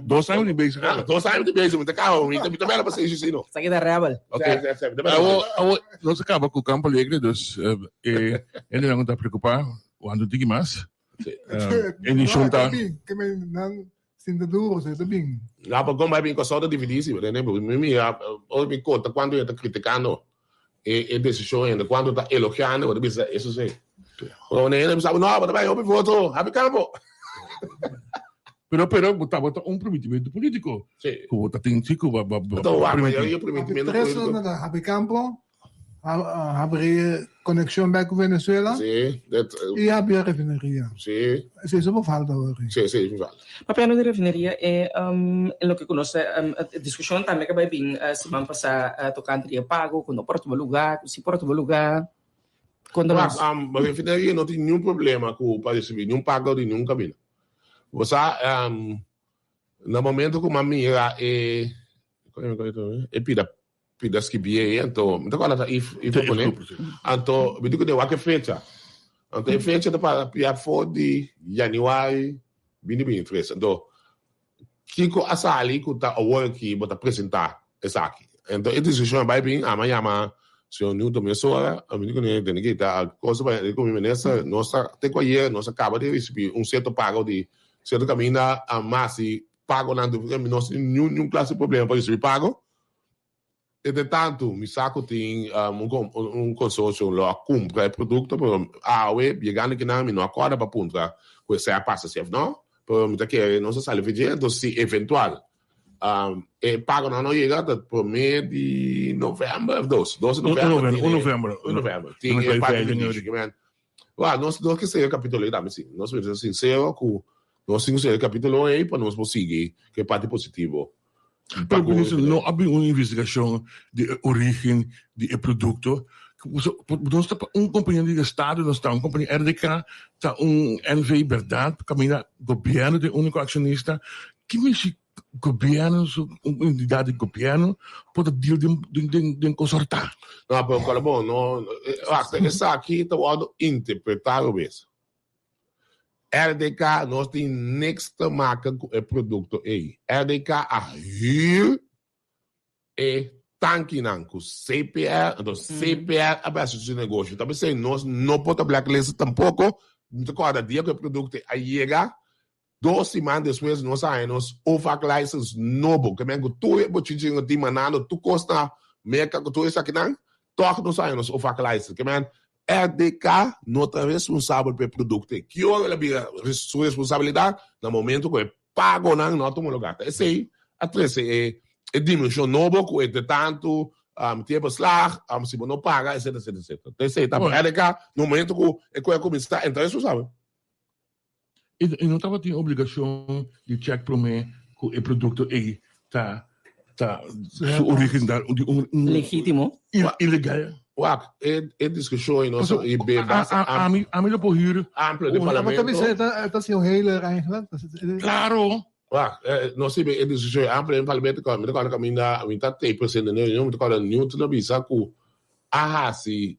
Dos años di bezig. Ah, dos años di bezig, mi ta kaba, mi ta, mi ta bela pa seis, sí, no. Sa kita rebel. Ok. Sí, sí, sí, mi ta bela Awo, awo, nos a kaba ku Campo Alegre, dus eh, e nan ta preocupa, wando tiki mas. Edishon ta. Ke men nan sinta duro se ta bin. No, pa kon bai bin Kòrsou ta dividí si, mi mi mira ora mi konta kuantu hende ta kritikando e e desishon hende kuantu ta elogiando bo ta bisa eso si. Ora hende bisa no bo ta bai hopi voto habi kampo. Pero pero bo tabata un primitimentu politiko. Si. Ku bo ta tin si ku bo bo Bo ta wak yo primitimentu politiko. Habi kampo Habri conexion back cu Venezuela. Sí, dat, Y habri refineria. Sí. Sí, eso por falta hoor. Sí, sí, por falta. Papiando di refineria, e um, loke ku nos um, discusion tambe ku bai bin uh, siman pasá uh, tocante di e pago, ku no por tuma lugá, ku si por tuma lugá. Konta Wak, nos. um, refineria no tin niun problema ku pa recibi niun pago di niun kabina. Bo sa, um, na momento ku m'a mira e, e pida Pida skibié ei, anto mi ta kòrda ta if if a pone, anto mi di ku den wak e fecha, anto e fecha ta para pia for di yanüari binti binti tres, anto kiko a sali ku ta awor aki bo ta presentá esaki, anto e diskushon a bai bin, ami a yama señor Newton mesora, mi di kuné tene ki ta kosa pa di ku mi minister nos ta te ku ayer nos a kaba di risibí un sierto pago di sierto kaminda a mas di pagonan nos tin niun niun klase di problema pa risibí pago. Entretantu, mi sa ku tin un konsorsio lo a kumpra e produkto, pero awe, yegando kinan, mi no a kòrda pa puntra ku esei a pasa si òf no. Pero mi ta kere nos a sali for dje, enton si eventual. E pagonan no yega ta prome di november of dos, dos di november. Un november. Un november. Tin e parti di dishi ke men. Wa, nos nos ke sera e kapitulo ei tambe si. Nos mester ser sinsero ku nos tin ku sera e kapitulo ei pa nos por sigui ku e parti positivo. Pero minister, no a bin un investigashon di e origen di e produkto? Nos ta un kompania di estado nos ta, un kompania RDK ta un NV bèrdat kaminda gobièrnu ta e úniko akshonista. Ki mishi gobièrnu su un entidat di gobièrnu por ta deal den den kos hòrtá? No, pero kòrda bon, no, wak, esaki ta wòrdu interpretá robes. RDK no tin niks te maken ku e produkto ei. RDK a huur e tankinan ku CPR, anto CPR a bèsha su negoshi. Ta p'esei nos no por ta blacklist tampoko. Mi ta kòrda dia ku e produkto ei a yega, dos siman despues nos a haña nos OFAC license nobo. Ke men ku tur e bochinchi ku tin mandando tur kos na Merka ku tur esakinan, tòg nos a haña nos OFAC license. Ke men RDK no ta responsabel pa e produkto ei. Ki ora el a bira su responsabilidat? Na momento ku e pagonan no a tuma lugá. Ta esei a trese e e dimenshon nobo ku entre tantu tin e beslag, si bo no paga, etcetera, etcetera, etcetera. Ta esei ta. RDK na momento ku e kos a kuminsá e ta responsabel. E no tabatin obligashon di chèk promé ku e produkto ei ta ta su origen ta di un Legítimo. Ilegal. Wak, e e diskushon ei nos i be basta Ami ami lo por hür amplio den Maar parlamento. ta bisa e ta hasi un hele eigenlijk. Klaro. Wak, nos i be e diskushon ei amplio den parlamento mi ta kòrda kaminda mi ta tei presente den reunion mi ta kòrda Newton a bisa ku a hasi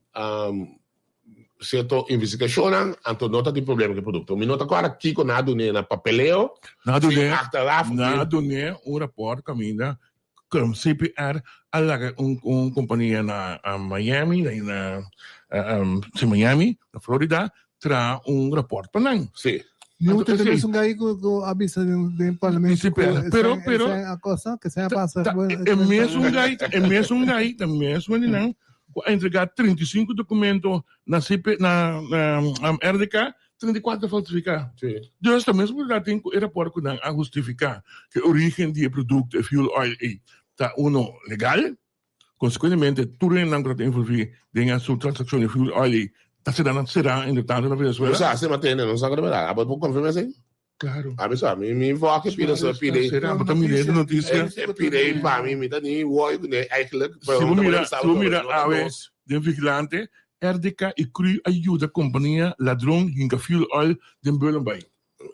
Cierto investigacionnan, anto no ta tin problema cu e producto. Mi no ta acorda kico nan a dun'é na papeleo, Nan a si dun'é, achteraf nan a dun'é un rapport caminda cu CPR a laga un un compania na Miami, na na si Miami, na Florida, traha un rapport pa nan. Si. Ni Anto te esey, mesun gai cu cu a bisa den den di parlamento cu CPR, pero esei pero esei a cosa que esei a ta pasa ta bueno e mesun gai, e mesun gai, ta mesun hendenan ku a entregá 35 dokumento na CP, na, na RDK, 34 ta falsifiká. Sí. Dus ta mes oportunidat tin ku e rapòrt ku nan a hustifiká ku e orígen di e produkto, e fuel oil ei, ta uno legal. Konsekuentemente, tur hendenan ku ta envolví den e su transakshon di fuel oil ei ta será nan será entretanto na Venezuela. No sa si mantene, no sa ku ta berdad. Abo por konfirma esei? Claro. Ami sa, mi mi voki pide so pide. Será, bo ta mira e noticia. E pide pa mi, mi ta ni woi kuné eigenlijk. Si bo mira, si bo mira awe den Vigilante, RDK i cru a yuda kompania ladron hinka fuel oil den Bullenbaai.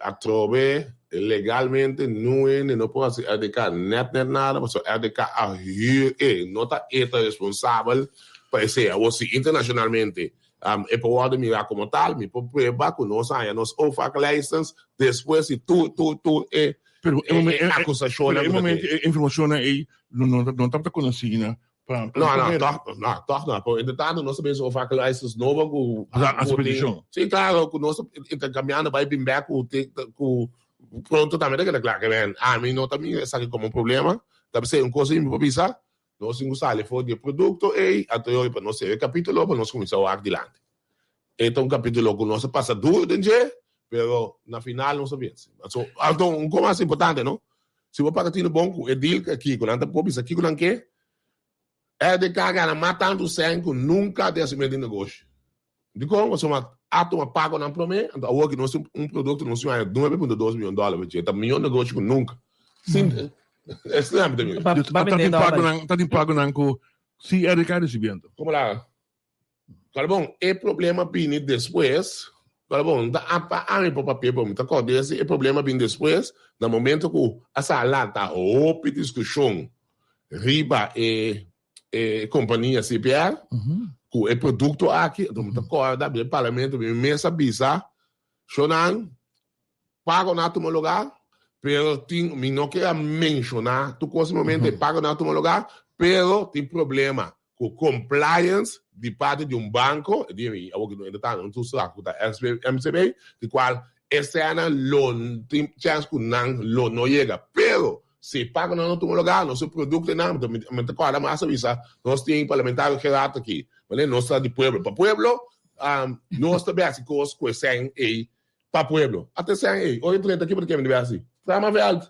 Atrobe legalmente nu hende no por hasi RDK net net nada pasobra RDK a huur e, no ta e ta responsabel pa esei. Awor si internacionalmente E por wòrdu mirá komo tal, mi por prueba ku nos a haña nos OFAC license despues di tur tur tur e Pero e momen- e akusashonnan pero e ku ta momento tin. e informashonnan ei no no no tabata konosí na pa pa No, no, gobièrnu. tòg no, tòg no. Pero entretanto nos a bini su OFAC license nobo ku Bo ta hasi ku tin petishon. Sí, klaro, ku nos ta interkambiando bai bin bèk ku tin ku pronto tambe ta keda kla. Ke men ami no ta mira esaki komo un problema. Ta p'esei un kos ei mi por bisa, Nos tin ku sali for di e produkto ei, anto e ora pa nos sera e kapítulo pa nos kuminsá wak dilanti. E ta un kapítulo ku nos a pasa duru den dje, pero na final nos a vense. Anto, anto un kos mas importante, no? Si bo paga tinu bon ku e deal aki, ku nan ta por bisa kiko nan ke, RDK a gana mas tantu sèn ku nunka den hasimentu di negoshi. Dikon? Pasobra a tuma pagonan promé, anto awor ki nos tin un produkto nos tin haña 9.2 mion dòler pa dje. Ta mihó negoshi ku nunka. Sin, esei mi ta mira. Ba, ba Ta bende tin dòler. pagonan, ta tin pagonan ku si RDK risibiendo. Komo la? Kòrda bon, e problema bini despues, kòrda bon, ta a pa ami por papia, pero mi ta kòrda si e problema bini despues, na momento ku a sa lanta hopi diskushon riba e e kompania CPR ku e produkto aki, anto mi ta kòrda den parlamento mi mes a bisa shownan pago na tuma lugá, pero tin mi no ke a menshoná tur kos e momento e pago na tuma lugá, pero tin problema ku compliance di parti di un banko, e di mi awor ki no ta un sa ku ta MCB, di kual e sènan lo tin chèns ku nan lo no yega, pero Si pagonan no tuma lugar, nos e productonan, mi ta, mi ta corda mas a bisa, nos tin parlamentario Gerard aki, manera nos ta di pueblo pa pueblo, nos ta besi cos cu e sèn ey pa pueblo. Ata e sèn ey, ora e drenta aki bo ta keme di besi? Trama veld.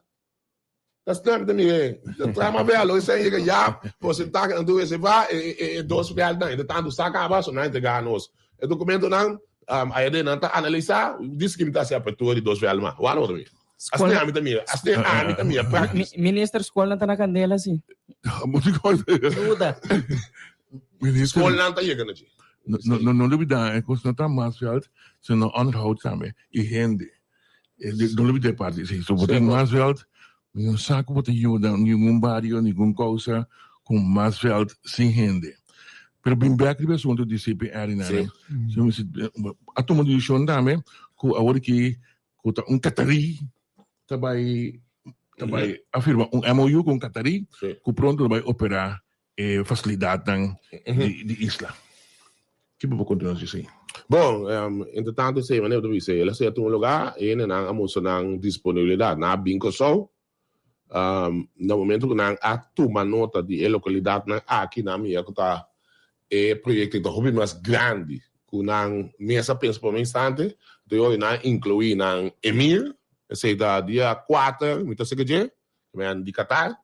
Ta snap ta mire. Ta trama velo, esei yega ya, porcentahe nan tur reserva, e dos velnan, entre tanto sa caba, so nan entrega nos e documentonan, aya den nan ta analisa, dice ki mi ta haci apertura di dos vel mas. Wak lo mi. Asina ami ta mira, asina ami ta mira practice. Minister, skolnan ta na kandela si. Duda. Minister. Skolnan ta yega na dje. No, no, no lubida, e kos no ta mas veld, sino onderhoud tambe, i hende. No lubida e parti esei. So bo tin mas veld, mi no sa ku bo ta yuda ningun bario, ningun kousa ku mas veld sin hende. Pero bin bek riba e asuntu di CPR i nada. A tuma desishon tambe ku awor aki ku ta un Qatarí ta bai ta bai a firma un MOU ku un Qatarí ku pronto lo bai operá e fasilidatnan di isla. Ki bo por konta nos di esei? Bon, entretantu esei manera bo ta bisa, el a sea tuma lugá e hendenan a mustra nan disponibilidat. Nan a bin Kòrsou na momentu ku nan a tuma nota di e lokalidatnan aki, nan a mira ku ta e proyekto ta hopi mas grandi ku nan mes a pensa promé instante. Anto yo'i nan a inkluí nan emir, esei ta dia kuater, mi ta seka dje, di Qatar,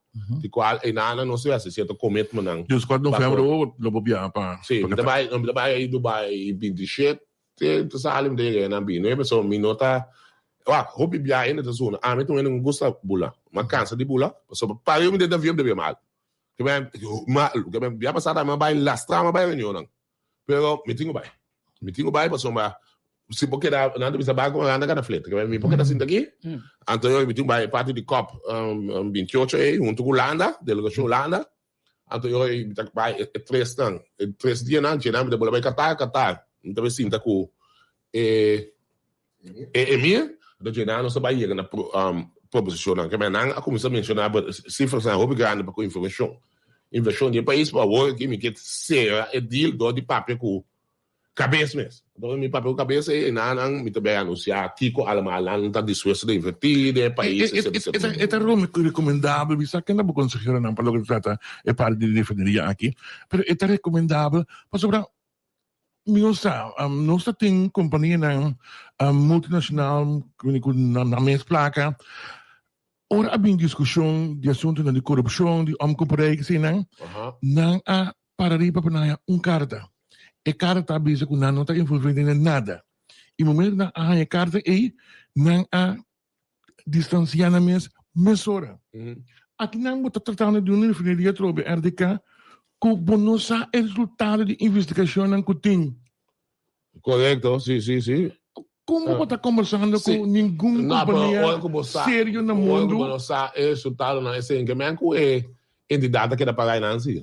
di kual einan nos a hasi sierto commitmentnan. Dus kuater november lo bo biaha pa Qatar? Si, mi ta bai, mi ta bai Dubai 27, ta sali mi ta yega einan 29, so mi no ta, wak, hopi biaha ainda ta zona. Ami ta un hende ku gusta bula, mi a kansa di bula, pasobra pabia mi den avion mi ta bira mal. Biaha pasá mi a bai lastra mi a bai reunionnan. Pero mi tin ku bai. Mi tin ku bai pasobra si bo keda, nan ta bisa bai ku nan ta gana fleta. Mi por keda sinta aki. Anto yo mi tin ku bai parti di cop 28 ei huntu ku Hulanda, delegashon Hulanda. Anto yo mi ta bai e tresnan, e tres dianan, djenan mi ta bula bai Qatar, Qatar. Mi ta bai sinta ku e E emir ta djena nos ta bai yega na proposishonnan. Keme nan a kuminsá menshoná sifrasnan hopi grandi pa ku informashon. Invershon di e pais, pa awor aki mi ke sera e deal dor di papia ku kabes mes. Dor mi papia ku kabes ei, einan nan mi ta bai anunsiá kiko allemal nan ta dispuesto di invertí den e pais, etcetera, etcetera. E ta rekomendabel, mi sa ken ta bo konseheronan pa loke ta trata e parti di refineria aki, pero e ta rekomendabel pasobra Mi no sa, nos ta tin kompanianan multinacional ku nan mes plaka. Ora a bin diskushon di asuntunan di korupshon, di omkoperij eseinan, nan a para riba pa nan haña un karta. E karta ta bisa ku nan no ta envolví den nada. I momento nan a haña e karta ei, nan a distansiá nan mes mesora. Aki nan bo ta tratando di un refineria atrobe RDK ku bo no sa e resultado di investigashonnan ku tin. Korekto, si, si, si. Kon bo ta kombersando ku ningun kompania serio na mundu? Ora ku bo no sa e resultadonan esei, ke men ku e entidat ta keda paga einan si.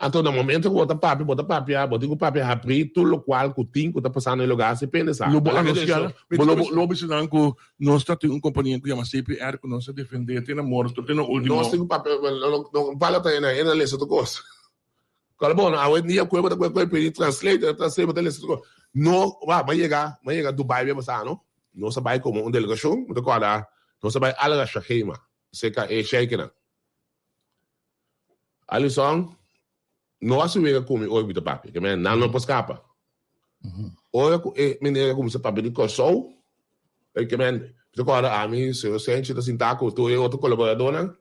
Anto na momento ku bo ta papia, bo ta papia, bo tin ku papia habrí tur lokual ku tin ku ta pasando na e lugar si pende sa. Lo bo anunsiá, bo lo bo bisa nan ku nos ta tin un kompania ku yama CPR ku nos ta defendé te na morto, te na último. Nos tin ku papia, no no bala ta ena, ena lesa tur kos. Kòrda bon, awe dia ku bo ta kohe pidi translator, translate bo ta lesa tur kos. No, wak, mi a yega, mi a yega Dubai bia pasá no, nos a bai komo un delegashon, mi ta kòrda, nos a bai Al Rashahema, serka e sheikenan. Alison no a siwega ku mi ora ku mi ta papia, ke men nan no por skapa. Ora ku e meneer a kuminsá papia di Kòrsou, ke men mi ta kòrda ami, señor Senchi ta sintá ku tur e otro kolaboradónan,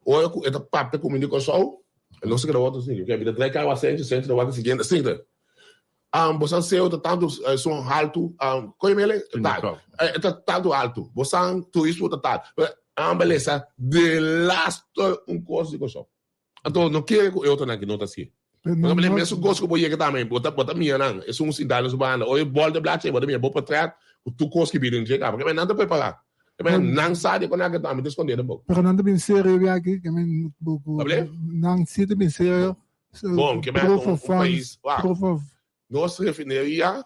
ora ku e ta papia ku mi di Kòrsou, nos ta keda wòrdu asina, mi ta trae kara wak Senchi, Senchi ta wak e siguiente, asina. Bosan seo ta tantu esun haltu, koe mele? Tal. E ta tantu haltu. Bosan turismo ta tal. Nan belesa delaster un kos di Kòrsou. Anto no kere ku e otronan ki no ta hasié. Por ehempel, e mesun kos ku bo yega tambe, bo ta bo ta mira nan, esun sintá na su banda, ora e bòlta e blachi, bo ta mira bo portret ku tur kos ki bira den dje kaba. Pasobra nan ta prepará. Nan sa di kon nan ke tambe ta skondé tampoco. Pero nan ta bin serio aki, ke men bo ku nan si ta bin serio. Bon, ke men un pais, wak, nos refineria,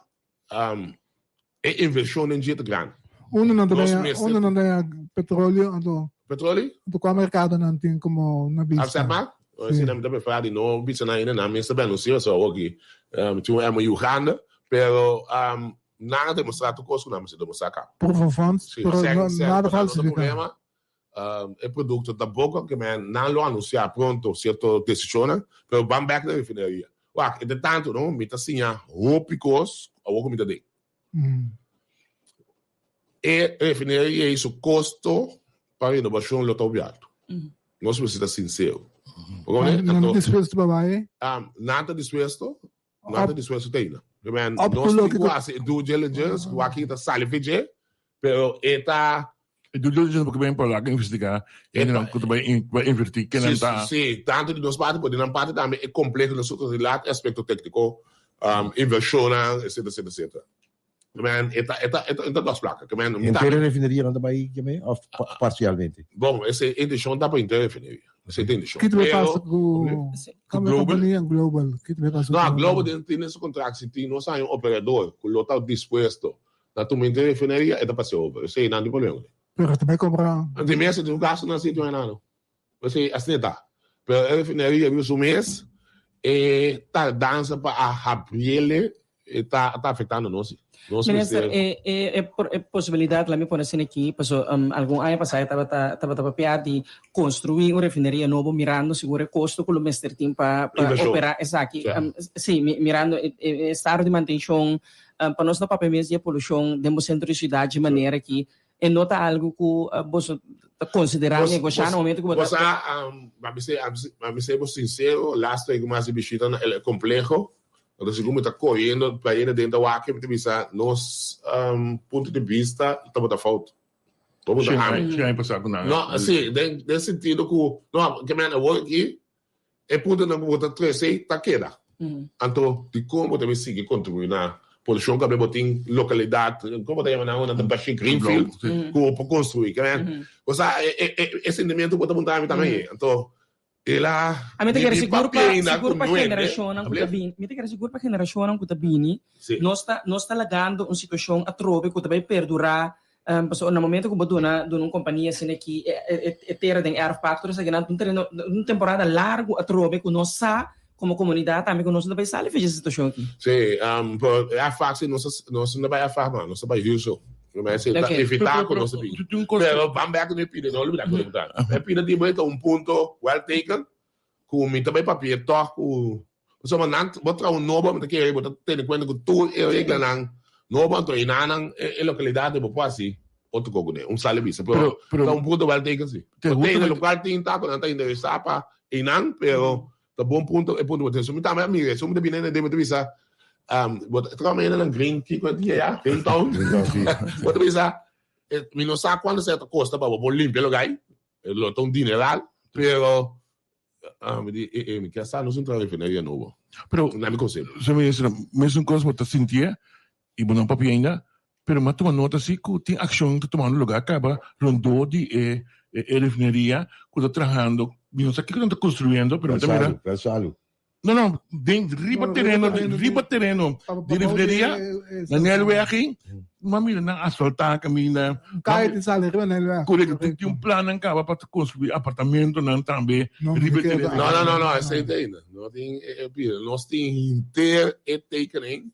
e inversion den dje ta grandi. Unda nan ta daña, unda nan daña petroleo, anto. Petroleo? Anto kua merkado nan tin komo na bista? Afzet ma? Si nan ta prefera di no bisa nan ainda, nan mes ta anuncia so awor ki tin un MOU grandi, pero nan a demostra tur kos ku nan mester demostra kaba. Proof of funds, pero nada falsifica. E produkto tampoko ke men nan lo anunsiá pronto sierto desishonnan, pero ban bèk na refineria. Wak, entre tanto no, mi ta siña hopi kos awor ku mi ta den. E refineria ei su kosto. pa renobashon lo ta hopi altu. Nos mester ta sinsero. Nan ta dispuesto pa bai? Nan ta dispuesto, nan ta dispuesto te ainda. Nos tin ku hasi e due diligence, ku aki ta sali for dje, pero e ta. E due diligence bo ke bai pa laga investigá hendenan ku ta bai invertí kenan ta. Si, tantu di nos parti por di nan parti tambe e kompleho na su totalidat, e aspekto tékniko, invershonnan, etcetera, etcetera, etcetera. Men, e ta, e ta, e ta, e ta dos plaka. Ke men, Henter e refineria nan ta bai keme of parcialmente? Bon, ese intencion ta pa henter e refineria. Ese ta intencion. Ki ta bai pasa ku Global? Kompania Global? Ki ta bai pasa ku No, Global den tin su contract si tin nos haña un operador ku lo ta dispuesto na tuma henter e refineria, e ta pasa over. Esei nan tin problema ku ne. Pero ta bai compra. Di mes e tin un gasto nan sitio enano. P'esei asina ta. Pero e refineria riba su mes, e tardansa pa a habriele e ta ta afectando nos si. Nos Minister, mester. e e e por e posibilidad laat mi pone asina aki, paso algun aña pasá e tabata tabata papia di construi un refineria nobo mirando sigur e costo cu lo mester tin pa pa Inversion. opera esaki. Ja. Si, mi mirando e e estado di mantencion, pa nos no papia mes di e polucion den bo centro di ciudad dje manera aki E no ta algu ku boso ta konsiderá negoshá na momento ku bo ta. Bo sa, mi a bisa bo sinsero, laatste week mi a hasi bishita na el kompleho, anto segun mi ta koriendo bayendo den ta wak mi ta bisa nos punto di bista tabata fout. Bo puntra ami. Shen aña pasá ku nan. No, si, den sentido ku, no, ke men awor aki E puntonan ku bo ta trese ta keda. Anto, dikon bo ta bin sigui kontribuí na polushon ku bo tin lokalidat, kon bo ta yama nan unda ta bashí greenfield ku bo por konstruí? Ke men, bo sa e sentimentu ku bo ta puntra mi tambe ei. Anto, el a Mi ta kere mi sigur pa papia ainda sigur ku pa nuebe, generashonnan ku ta bini, mi ta kere sigur pa generashonnan ku ta bini, nos ta nos ta lagando un situashon atrobe ku ta bai perdurá Pasobra na momento ku bo duna duna un kompania asina aki e tera den erfpacht tur esaki nan ta un tereno un temporada largu atrobe ku nos sa komo komunidat tambe ku nos no ta bai sali fecha e situashon aki. Sí, pero erfpacht si nos nos no ta bai erfpacht mas, nos ta bai huur so. Ta evitá ku nos ta bin. Pero ban bek ku mi pida, no olbida ku mi ta. E pida di bo ta un punto well taken ku mi ta bai papia tòg ku pasobra nan bo traha un nobo mi ta kere bo ta tene kuenta ku tur e reglanan nobo anto e nanan e lokalidat bo por hasi otro kos kuné un sali bisa pero ta un punto well taken si te lokual tin ta ku nan ta interesá pa einan pero ta bon punto e punto bo tin so mi tambe a mira so mi ta bini den mi ta bisa bo ta traha mañana nan green kiko e dia ya green town bo ta bisa mi no sa kuantu sa ta kosta pa bo por limpia lokai. E lo ta un dineral, pero mi di, e, e, mi kier sa nos entra refineria nobo. Pero, Na mi conseho. Señor Minister, mesun cos bo ta sintié y bo no papia ainda, pero mi a tuma nota si cu tin accion ta tumando lugar caba rondó di e e refineria cu ta trahando, mi no sa kico nan ta construyendo, pero mi ta mira. Plan Salu. No, no, den riba No, tereno, riba tereno riba di- tereno Pa- pa di bou di, refineria, eh, na Nelweg, ma mira nan asfaltá kaminda. Kai ti sali riba Nelweg. Korekto, tin tin un plan nan kaba pa konstruí apartamentonan tambe No, riba e mi tereno. keda- No, no, no, no, esei ta ainda. No tin e, e pida. Nos tin henter e tekening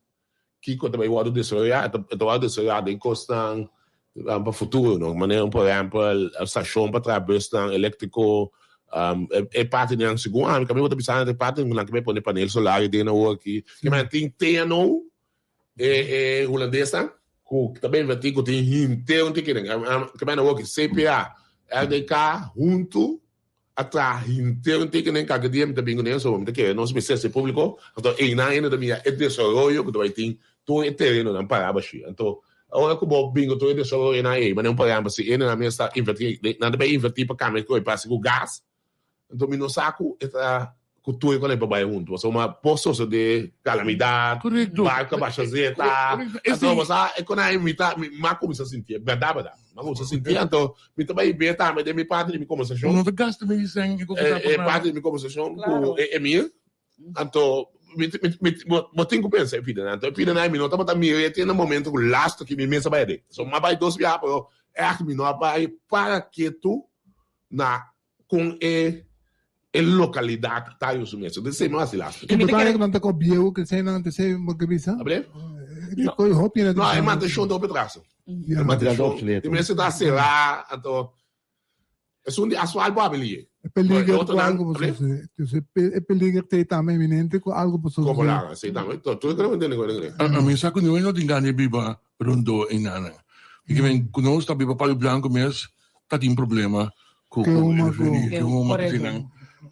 Kiko ta bai wòrdu desaroyá? E ta e ta wòrdu desaroyá den kosnan pa futuro, no? Manera por ehèmpel stashon pa traha bùsnan eléktriko, e parti di nan segun ami kaminda bo ta bisa nan e parti nan ke bai pone panel solar den awor aki. Ke men tin TNO e e hulandesnan ku ta bai invertí ku tin henter un tiki den. Ke men awor aki CPA, LDK huntu A traha henter un teken den kaka dia mi ta bin ku nan so mi ta kere nos mester hasi publiko anto einan hende ta mira e desaroyo ku ta bai tin tur e terenonan pará bashí anto ora ku bo bin ku tur e desaroyonan ei manera un por ehempel si hendenan mes ta invertí nan ta bai invertí pa kambia ku e pasa ku gas anto mi no sa ku e ta ku tur e konai pa bai huntu pasobra por sosodé kalamidat barku a basha zeta anto bo sa e konai mi ta mi a kuminsá sintié bèrdat bèrdat mi a kuminsá sintié anto mi ta bai be tambe den mi parti di mi kombersashon No ta gasta medisèn e kos e parti di mi kombersashon ku e Emir anto mi mi bo tin ku pensa e pidanan anto e pidanan mi no tabata mira e te na momento ku lastu ki mi mes a bai aden so mi a bai dos biaha pero ègt mi no a bai para ketu na Kon e e lokalidat ta yu su mes. Entonces esei no hasi lastima. I bo ta nan ta ko bieu ke esei nan te esei bo ke bisa? Abre? No. Ko hopi na No, e mantenshon ta hopi atraso. Ja. E mantenshon. Obsoleto. Di mester ta será, anto esun di asfalt bo habri liye. E peliger Otro ku nan, algo abre? por sucede. E peliger te tambe eminente ku algo por Como sucede. laga, esei tambe. Tur tur kere ntende ku A a mi sa ku niun no tin gana di biba rondó einan. Porque men ku nos ta biba Palo Blanco mes. ta tin problema ku Ke ku huma ku. referee, ke huma ku eseinan.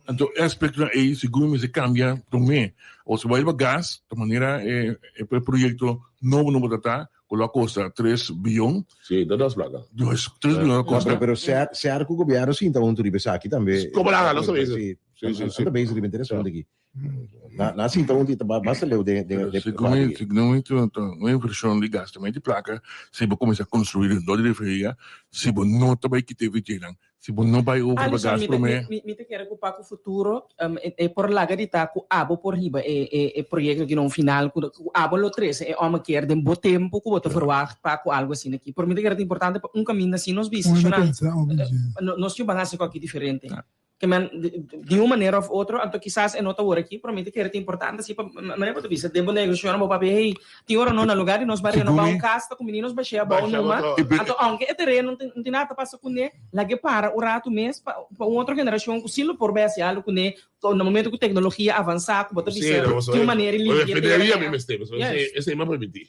Anto e aspektonan ei sigur mester kambia promé. Ora si bo bai riba gas ta manera e e proyekto nobo nobo ta ta ku lo a kosta tres biyon. Sí, ta dos plaka. Dos, tres biyon a kosta. Pero pero ser ser ku gobièrnu sinta huntu riba esaki tambe. Komo laga nos ta bisa. Sí, Sí, sí, sí. Nan ta bezig riba interesante aki. Nan sinta huntu i ta basta leu den den den Segun mi segun mi ta un invershon di gasta mei di plaka si bo kuminsá konstruí rondó di refineria si bo no ta bai kita e vijaynan si bo no bai over pa Alison, gas mi ta, promé. mi, mi ta kere ku pa ku futuro um, e, e por laga di ta ku abo por hiba e, e, e proyekto aki na un final, ku, ku abo lo trese e ommekeer den bo tempu ku bo ta verwagt pa ku algu asina aki. Por mi ta kere ta importante pa un kaminda asina nos bisa, Bueno, shonnan, pensa, oh, no, nos tin ban hasi ku aki diferente. Ke men, di un manera of otro, anto kisas e no ta wor aki, pero mi ta kere ta importante si pa manera bo ta bisa, den bo negoshionan bo papia, hey, tin ora no na lugar di nos bai renobá un kas ta kumini nos bash'é abou numa, anto aunke e tereno no tin nada ta pasa kuné, lag'é para un ratu mes pa pa un otro generashon ku si lo por bai hasi algu kuné, na momento ku teknologia avansá ku bo ta bisa tin un manera di limpia tera. Esei mi a permití.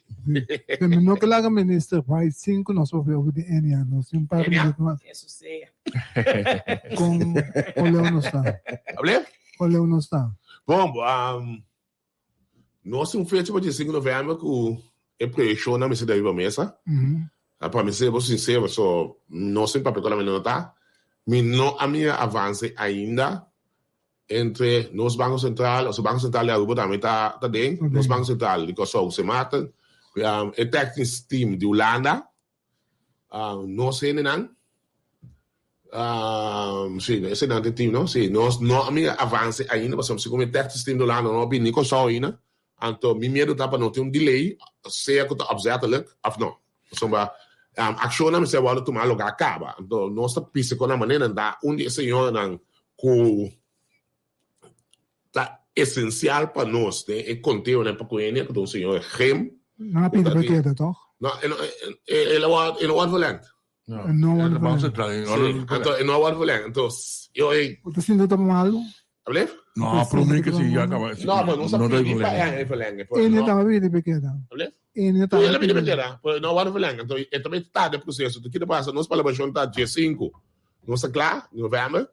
Pero mi no ke laga minister bai sin ku nos papia obi di Enia, nos tin un par di minuto mas. Eso sea. Con con leu nos ta? Hable? Con leu nos ta? Bon, um, nos tin un fecha pa 15 november ku e proyekshonnan mester ta riba mesa. Mm -hmm. Ah, pa mi ser bo sincero, so no sin papia con la no ta. Mi no a mira avance ainda entre nos Banco Central, o Banco Central de Aruba tambe ta, ta den, nos Banco Central di Kòrsou, Sint Maarten, um, e technisch team di Hulanda, Nos hendenan, si, esenan ta e team no, si, nos no a mira avance ainda pasobra segun e tèknis team di Hulanda no a bini Kòrsou ainda, anto mi miedu ta pa no tin un delay, sea ku ta opzettelijk òf no, pasobra akshonnan mester wòrdu tumá lugá kaba, anto nos ta pisa ku nan manera ta un di e señoranan ku ta esensial pa nos den e konteonan pa ku hende ku ta un señor Gem. Nan a pidi pa keda toch? No, e no, e no e no wòrdu verlengd. E no wòrdu verlengd. Sí, anto e no a wòrdu verlengd. Anto, yo e. Bo ta sinti ta malu? Alblief? No, promé ke si ya kaba. No, pero nos a pidi pa e verlengd. E no taba pidi pa keda. Alblief? E no taba pidi. El a pidi pa keda, pero e no a wòrdu verlengd. Anto, e ta bay tarda e proseso. Anto, kiko ta pasa? Nos palabrashon ta dje sinku. Nos ta kla, novèmber.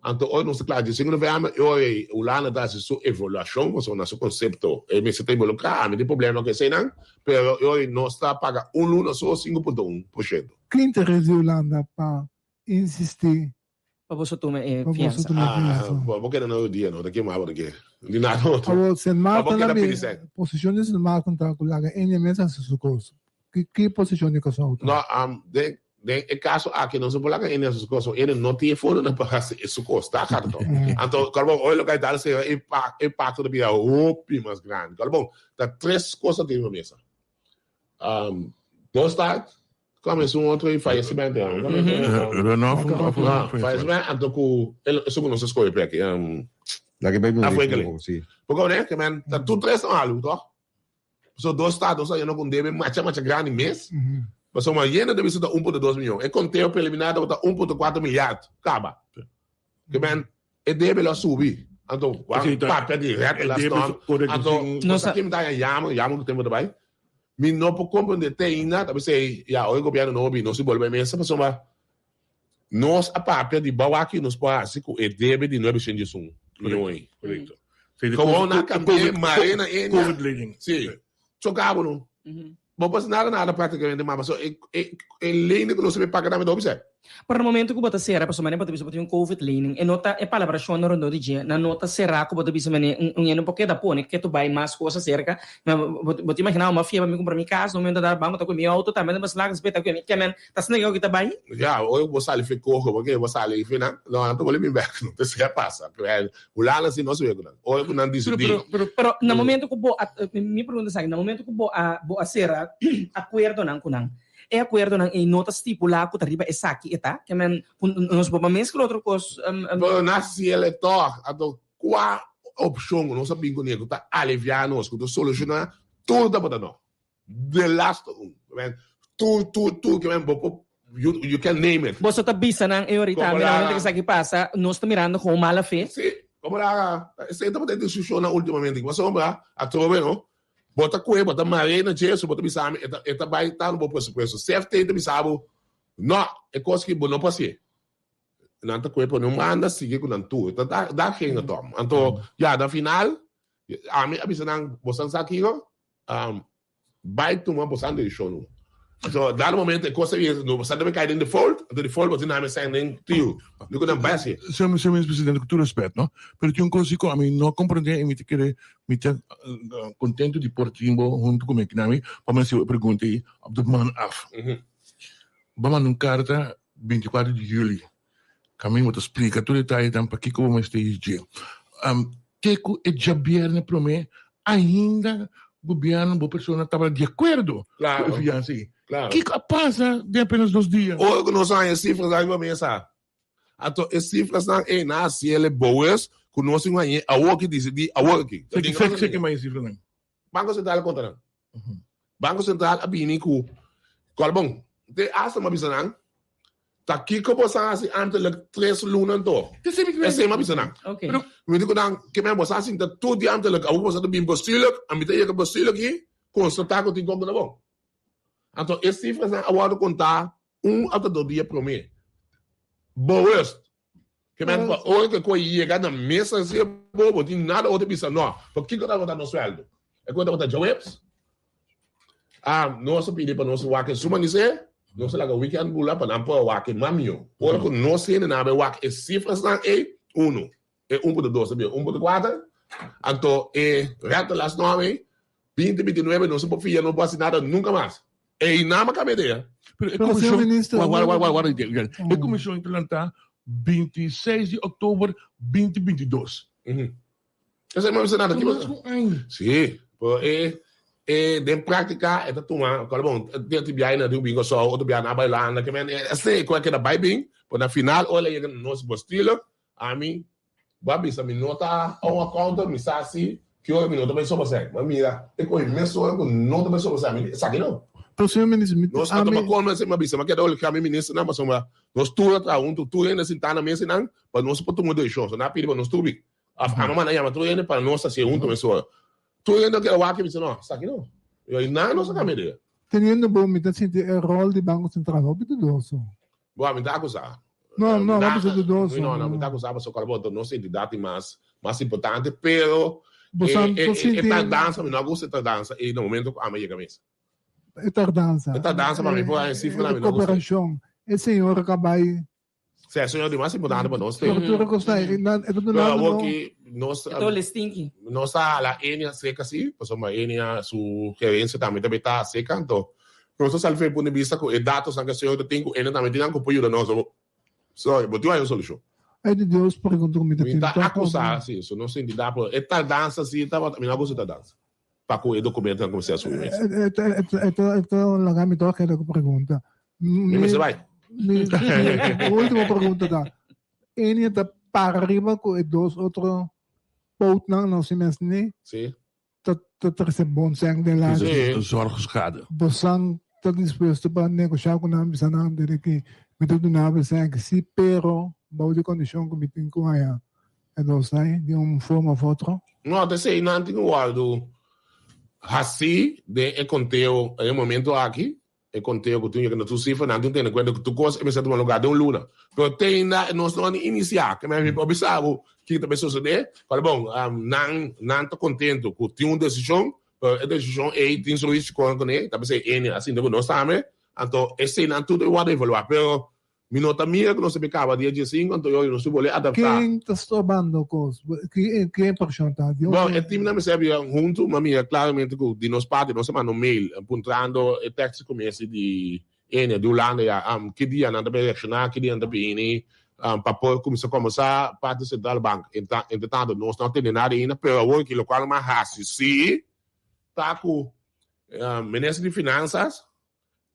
Anto ora nos ta kla dje sinku novèmber, e ora ei Hulanda ta hasi su evaluashon pasobra na su konsepto e mester ta involukrá. Ami tin problema ku eseinan, pero e ora ei nos ta paga un luna so 5.1%. Ki interes di Hulanda pa insistí Pa boso tuma e pa boso fiansa? tuma e fiansa? Ah, bo keda na rodia no, ta kema bo ta ke. Di nada otro. Awor, Sint Pa bo Maarten keda a pidi mi, sèn. posishon di Sint Maarten ta ku laga India mes hasi su kos. Ki ki posishon di Kòrsou ta? No, den Den e kaso aki nos no por laga hende hasi su kos, hende no tin e fondonan pa hasi su kos, ta gaat toch? Anto, kòrda bon, ora loke a dal sera e impakto ta bira hopi mas grandi. Kòrda bon, ta tres kos ta tin riba mesa. Dos ta, kòm esun otro i fayecimento. Runoff of Fayecimento, anto ku esun ku nos a skohe pe aki. Laga e bai Afwenkeling. Bo kòrda, ke men, ta tur tres ta malu, toch? Pasobra dos stados a yena ku un debe macha macha grandi mes. Pasobra yena debe ta 1.2 miyon. E konteo preliminar tabata 1.4 milyard. Kaba. Ke men e debe lo a subi. Anto wan papia di red las non. Anto nos a kim ta haña yama, yama ku tempu ta bai. Mi no por komprende te ainda. Ta bisei ya ora e gobièrnu nobo bin nos tin bolbe mesa pasobra Nos a papia di bou aki nos por hasi ku e debe di 911 mion ei. Korekto. Gewoon a kambi'é mare na India. Covid lening. Si. Choka bo no. Bo por hasi nada nada praktikamente mas pasobra e e e lening ku nos a paga tambe ta hopi sèt. Pero na momento ku bo ta sera pasobra manera bo ta bisa bo tin un covid lening e no ta e palabrashon na rondó di dje nan no ta será ku bo ta bisa manera un hende no por keda pone ke tu bai mas kos aserka bo ta imaginá bo m'a fia pa mi kumpra mi kas no mi ta dal banko ta ku mi outo tambe ta baslak despues ta ku mi ke men Ta snega ku ta bai? Ya, ora ku bo sali fe koho, bo ke bo sali fe nan, no, nan ta bole bin bek, no te sea pasa. Hulanda si no subi ku nan. Ora ku nan disidí. Pero, pero na momento ku bo a, mi pregunta esaki, na momento ku bo a, bo a sera akuerdonan ku nan, e akuerdonan ei no ta stipulá ku ta riba esaki e ta? Ke men, ku nos bo ba meskla otro kos. Pero nan hasiel e tòg, anto kua opshon ku nos a bin kuné ku ta aliviá nos, ku ta solushoná tur tabata no. De laatste un. Tur, tur, tur ke men bo por, you, you can name it. Boso ta bisa nan e orita, Como mira la- momento que esaki pasa, nos ta mirando con mala fe. Sí, como la, esei tabata e discusionnan ultimamente. Pasobra, atrobe no, bo ta kue, bo ta mare na Jesu, bo ta bisa mi, e ta, e ta bai ta no bo presupuesto. CFT ta bisa bo. No, e kos ki bo no por hasié. Nan ta kohe pone un banda sigui ku nan tur. Ta da da ging het om. Anto ya na final ami a bisa nan bosan sa kiko bai tuma bosan desishon nu. So dado momento e kos a bira no bosan ta bai kai den default anto default bo tin nami sèn den tiu. Mi ku nan bai hasié. Señor señor Minister Presidente ku tur respet no pero tin un kos si ku ami no a komprende i mi ta kere mi ta kontento di por tin bo huntu ku mi aki nami pa mi hasi bo e pregunta ei op de man af. Bo a manda un karta 24 di juli. Kamin bo ta splika tur detayenan pakiko bo mester his dje. Te ku e djabierne promé ainda gobièrnu bo persona tabata di akuerdo ku e fiansa ei. Kiko a pasa den apenas dos dia? Ora ku nos a haña e sifras riba mesa, anto e sifrasnan ei nan a hasiel e boes ku nos tin ku hañ'é awoki disidí awoki. Seki mai e sifranan? Banko Sentral a konta nan. Banko Sentral a bini ku kòl bon. Te asta mi a bisa nan, ta kiko boso a hasi ambtelijk tres luna anto? Esei mi a bisa nan. Mi di ku nan, ke men boso a sinta tur di ambtelijk, awor boso ta bini bestuurlijk, ami ta yega bestuurlijk i konstatá ku tin kòmpo na bon. Anto e sifrasnan a wòrdu kontá un òf dos dia promé. Bewust. Ke men pa ora ku e kos yega na mesa si e bo bo tin nada otro bisa no. Pakiko tabata nos sueldo? E kos tabata djaweps. Ah, nos a pidi pa nos wak e suma nisé, nos a laga weekend bula pa nan por wak e mas mihó. Ora ku nos hendenan a bai wak e sifrasnan ei, uno, e 1.2 a bira 1.4, anto e rèkta las nòm ei, 20, 29, nos no por fia, no por hasi nada nunka mas. Ei nan a kambia idea. Pero e Pero, señor komishon, minister, warda, warda, warda, warda, e komishon ta lantá 26 di òktober 2022. Esei no bisa nada. Mas ku un aña. Sí, pero e e den práktika e ta tuma, kòrda bon, den tin biaha na riu bin Kòrsou, otro biaha na bai Hulanda, ke men esei ku a keda bai bin, pero na final ora el a yega na nos bostilo, ami Bo a bisa mi no ta un accountant, mi sa si ki ora mi no ta bay soba sèn. Ma mira, e kohe mesora ku no ta bay soba sèn. Mi di, esaki no. Pero señor minister, mi Nos a tuma kon mester, mi a bisa, mi a keda oligá mi ministernan pasobra nos tur a traha huntu, tur hende a sintá na mesa einan pa nos por tuma un desishon. So nan a pidi pa nos tur bin. Òf ami a manda yama tur hende pa nos hasié huntu mesora. Tur hende a keda wak i bisa, no, esaki no. I nan nos a kambia idea. Teniendo bo, mi ta sinti e ròl di Banko Sentral hopi dudoso. Bo a mi ta akusá. No, no, no bisa dudoso. No, no, mi ta akusá pasobra kòrda bo nos identidat tin mas, mas importante, pero Bo e, sa e, bo e sinti tardansa, mi no a gusta e tardansa ei na momento ku ami a yega mesa. E tardansa. E tardansa pa mi por a sifra E mi no a gusta. koperashon. E señor ka bai. Sí, e señor di mas importante pa nos te. Pero tur e kos ta, e ta Pero dunando awor no. ki nos E ta ole stinky. Nos a hala Enia seca si, pasobra Enia su gerencia tambe ta beta seca, anto nos ta sali for e punto di bista cu e datosnan cu e señor ta tin cu Enia tambe tin nan cu por yuda nos. Sorry, bo tin un solucion. Ay di Dios pregunta cu mi ta Mi tin ta toch acusa si, so nos sinti da pero e tardansa si tabata, mi no a gusta e tardansa pa cu e documentonan cuminsa a subi mes. E ta e ta laga mi toch keda cu pregunta. Mi mester bay. Mi ultimo pregunta ta, Enia ta para riba cu e dos otro pootnan no si mes ni Sí. ta ta trece bon sèn den lachi. Sí. Zorgschade. Bosan ta dispuesto pa negoshá ku nan bisa nan dede ki mi ta duna bo esei aki sí pero bou di kondishon ku mi tin ku haña e dos ei di un forma of otro? No, ta esei nan tin ku wòrdu hasí den e konteo den e momento aki E konteo ku tin yega na tur sifra, nan tin tene kuenta ku tur kos e mester tuma lugá den un luna. Pero te ainda nos no a ni inisiá. Ke mi por bisa bo kiko ta bay sosodé. Pero bon, nan nan ta kontentu ku tin un desishon, pero e desishon ei tin su risikonan kuné. Ta p'esei ene a sinta ku nos tambe. Anto eseinan tur ta wòrdu evaluá. Pero Mi no ta mira ku nos ta bin kaba dia diesinku, anto yoy nos tin bolé adaptá. Ken ta strobando kos? Ki impreshon ta di? Bon, e timnan mester a bira huntu, m'a mira klaramente ku di nos parti nos a manda un mail puntrando e tekst ku mester di Enia di Hulanda ya ki dia nan ta bin reakshoná, ki dia nan ta bini pa por kuminsá kòmbersá parti Centrale Bank. Entretanto nos no a tende nada ainda, pero awor ki lokual nan a hasi si ta ku Minister di Finansas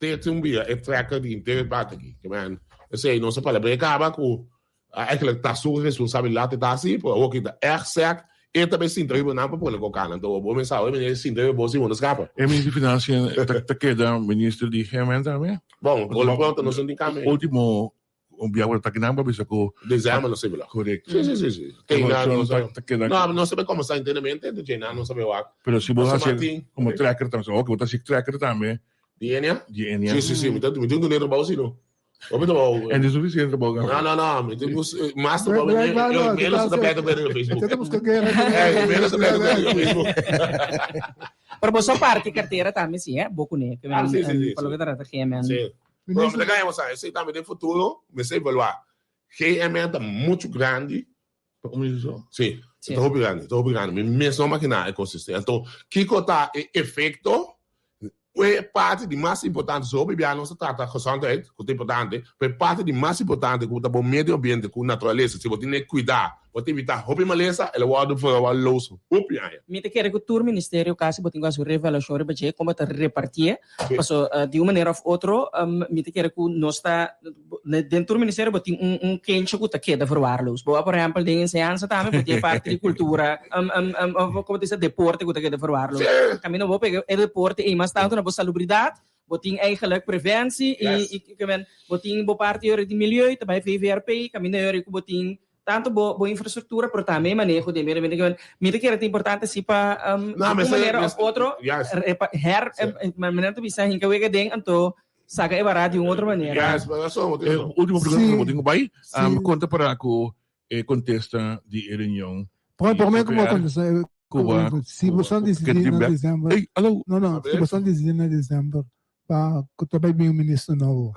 Te tin bira e tracker di inter e parti aki. Ke men, esei nos a palabr'é kaba ku eigenlijk ta su responsabilidat e ta hasi, pero awor ki ta ègt sèk, e ta bai sinta riba nan pa pone koka nan. Anto bo mester sa, e sinta riba bo si bo no skapa. E minister di Financiën ta keda minister di GMN tambe? Bon, por lo pronto nos no tin kambio. Ultimo Un bia bo ta kinan pa bisa ku. December nos sibila. Correcto. Si, si, si, si. Evaluacion ta ta keda. No, nos ta comenzá internamente, entonces dje nan nos ta bay wak. Pero si bo hasi como tracker tambe, ok, bo ta hasi tracker tambe. Di Enia? Di Enia. Si, si, si, mi ta mi tin un dune trabou si no. Hopi trabou. En di suficiente trabou No, no, no. Mi tin bus mas trabou. Menos ta plata ku riba Facebook. Te busca guerra. Menos ta plata ku riba Facebook. Pero boso parti cartera tambe si, eh? Bo kuné. Ah, si, si, si. Pa loke ta trata GMN. Si. Pero mi ta gaña bo sa, esei tambe den futuro mester evaluá. GMN ta muchu grandi. Si, ta hopi grandi, ta hopi grandi. Mi mes no imaginá e kos esei. Anto, kiko ta e efekto? E parti di mas importante, so hopi bia nos ta trata gezondheid, ku ta importante, pero e parti di mas importante ku ta bo medio ambiente, ku naturalesa, si bo tin e kuidá, bo ta evitá hopi malesa, el a wòrdu verwaarloosd hopi aña. Mi ta kere ku tur ministerio kasi bo tin ku hasi un reevaluashon riba dje, kon bo ta repartié, paso di un manera òf otro mi ta kere ku nos ta Den tur ministerio bo tin un un kencho ku ta keda verwaarloos. Bo por ehempel den enseñansa tambe bo tin e parti di kultura, of komo ta bisa deporte ku ta keda verwaarloos. Kaminda bo pega e deporte ei mas tantu na bo salubridat, bo tin eigenlijk preventie i i ke men bo tin bo parti yori di milieu ta bai VVRP, kaminda yori ku bo tin tantu bo bo infrastruktura pero tambe e maneho di e medio ambiente. Ke men mi ta kere ta importante si pa di un manera of otro her manera ta bisa hinka wega den anto Saca e bara di un otro manera. Yes, pero eso, bo tin razon. Ultimo pregunta ku bo tin ku bai. Kon ta para ku e kontesta di e reunion Por di prome ku bo CPR? kontesta e Cuba, Si bo son Cuba, disidi Cuba, na december. Ey, alo. No, no, si bo son disidi na december pa ku ta bai bin un minister nobo.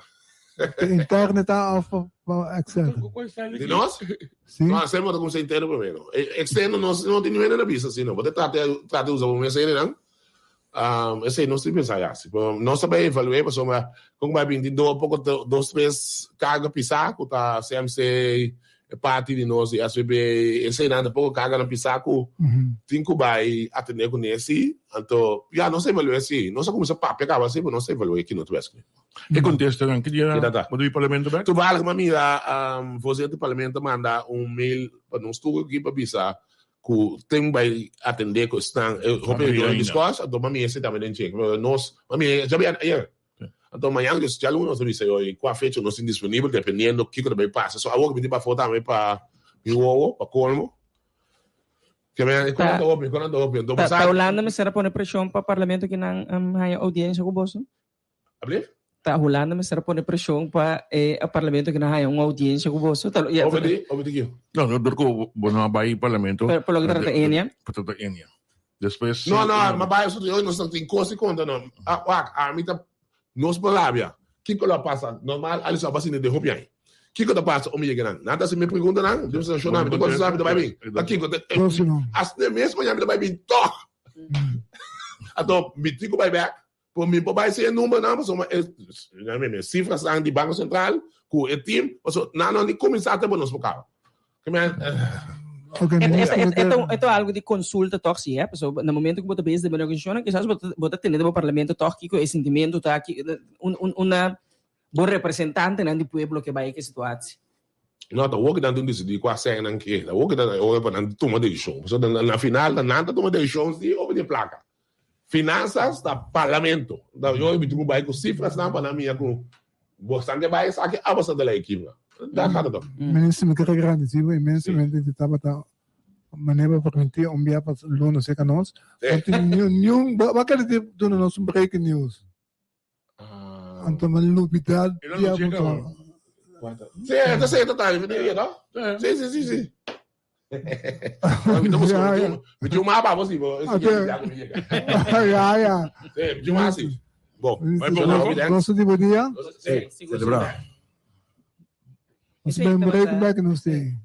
Ta interno ta of pa externo? Di nos? Si. No, hacemos ta kumsa interno primero. Externo nos no tin niun hende na bisa asina. Bo ta trata trata usa bo mes hendenan. Esei nos tin pensa ya. Pero nos ta bai evalué pasobra kon bai binti do poko dos tres karga pisá ku ta CMC, e parti di nos di SVB, eseinan ta poko karganan pisá ku tin ku bai atendé kuné si. Anto ya nos ta evalué si. Nos a kuminsá papia kaba si pero nos ta evalué kino ta wes kuné. E kontestanan ki dia bo ta bin parlamento bek? Toevallig mi a mira voorzitter di parlamento a manda un mail pa nos tur aki pa bisa ku tin bai atendé ku esnan e hopi Abrí reunion ainda. diskòs anto mami ese tambe den chek pero nos mami djabi ayer anto mañan dus djaluna nos ta bisa yoy kua fecha nos tin disponibel dependiendo kiko ta bai pasa so awor mi tin pafó tambe pa mi wowo pa kolmo ke men e konan ta hopi e konan ta hopi anto bo Ta sa Hulanda mester a pone preshon pa parlamento ki nan haña oudiensia ku boso? Ablief? Ta Hulanda mester a pone preshon pa e parlamento ki nan haña un audiencia ku boso? Ta, ya, Over di, over di kiko? No, no, dor ku bo no a bai parlamento. Pero, por loke ta trata Enia. Pa trata Enia. Despues. No, no, ma bai asuntu hoy nos tin kos di konta no. Ah, wak, ami ta nos por rabia. Kiko lo a pasa? Normal, Alice a basina den hopi aña. Kiko ta pasa om yega nan? Nan ta hasi mi preguntanan, mi ta shona, mi ta kontestá, mi ta bai bin. Ta kiko? Próximo. Asina mes mañana mi ta bai bin tòg. Anto mi tin ku bai bèk. Por mi por bai sin e numbernan pasobra e e sifrasnan di Banko Sentral ku e tim pasobra nan no ni kuminsá te bo nos por kaba. Ke men Ok, minister, E ta e ta algu di konsulta tòg si e pasobra na momento ku bo ta bezig den bo negosiashonnan kisas bo ta bo ta tene den bo parlamento tòg kiko e sintimentu ta ki un un una bo representantenan di pueblo ke bai ke situatie. No, ta woki nan tin disidí kua sèn nan ke. Ta woki ta ora pa nan tuma desishon. Pasobra na final ta nan ta tuma desishon si over di e plaka. Finansas ta parlamento. Ta yo mi tin ku bai ku sifrasnan pa nan mira ku bosan ke bai esaki a bosan ta lei kibra. Da gaat het om. Minister, mi kere gradisí bo inmensamente di tabata manera bo permití un bia pa luna serka nos. No tin niun, bo a kere duna nos un breaking news. Anto mi a lubidá dia bo ta. Sí, ta sí, ta tarde, mi no? Sí, sí, sí, sí. Mi tin un mapa, bo si, bo. Ya, ya. Sí, mi tin un mapa, si. Bo, Gosto di bo dia. Sí, celebra. Nos ben break back nos tin.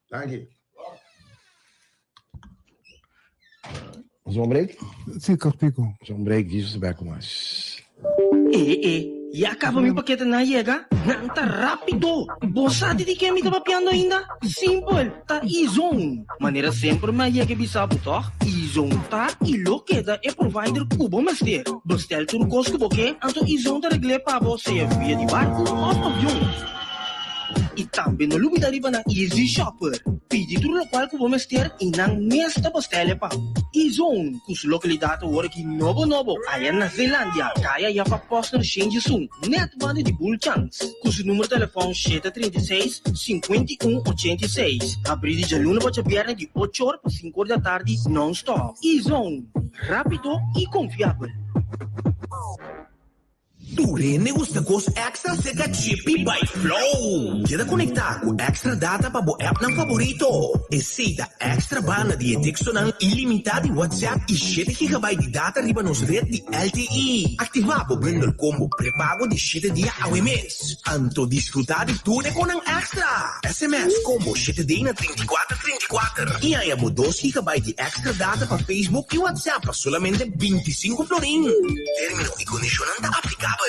Thank you. Zo'n break? Sí, kortico. Zo'n break, Jesus back mas. E e, ya kaba mi paketenan a yega? Nan ta rápido! Bo sa di di ken mi ta papiando ainda? Simpel, ta E-Zone! Manera semper mi a yega e bisa bo tòg? E-Zone ta i lo keda e provider ku bo mester. Bestel tur kos ku bo ke, anto E-Zone ta regl'é pa bo sea via di barku òf avion. I tambe no lubida riba nan Easy Shopper. Pidi tur lokual ku bo mester i nan mes ta bastele pa bo. E-Zone, ku su lokalidat awor aki nobo nobo aya na Zeelandia, kaya ya pa Posner Shenjisun, nèt banda di Bulchans. Ku su numero telefòn 736, 51 86. Habrí di djaluna pa djabièrnè di ocho or pa sinku or di atardi nòn-stòp. E-Zone, rápido i konfiabel. Tur hende gusta kos extra serka Chippy by Flow. Keda konektá ku extra data pa bo appnan faborito. Esei ta extra banda di e tekstonan ilimitá di WhatsApp i shete gigabyte di data riba nos ret di LTE. Aktivá bo bundle combo prepago di shete dia awe mes. Anto disfrutá di tur e konan extra! SMS combo shete D na 34 34 i haña bo dos gigabyte di extra data pa Facebook i WhatsApp pa solamente 25 florin. Término i kondishonnan ta aplikabel.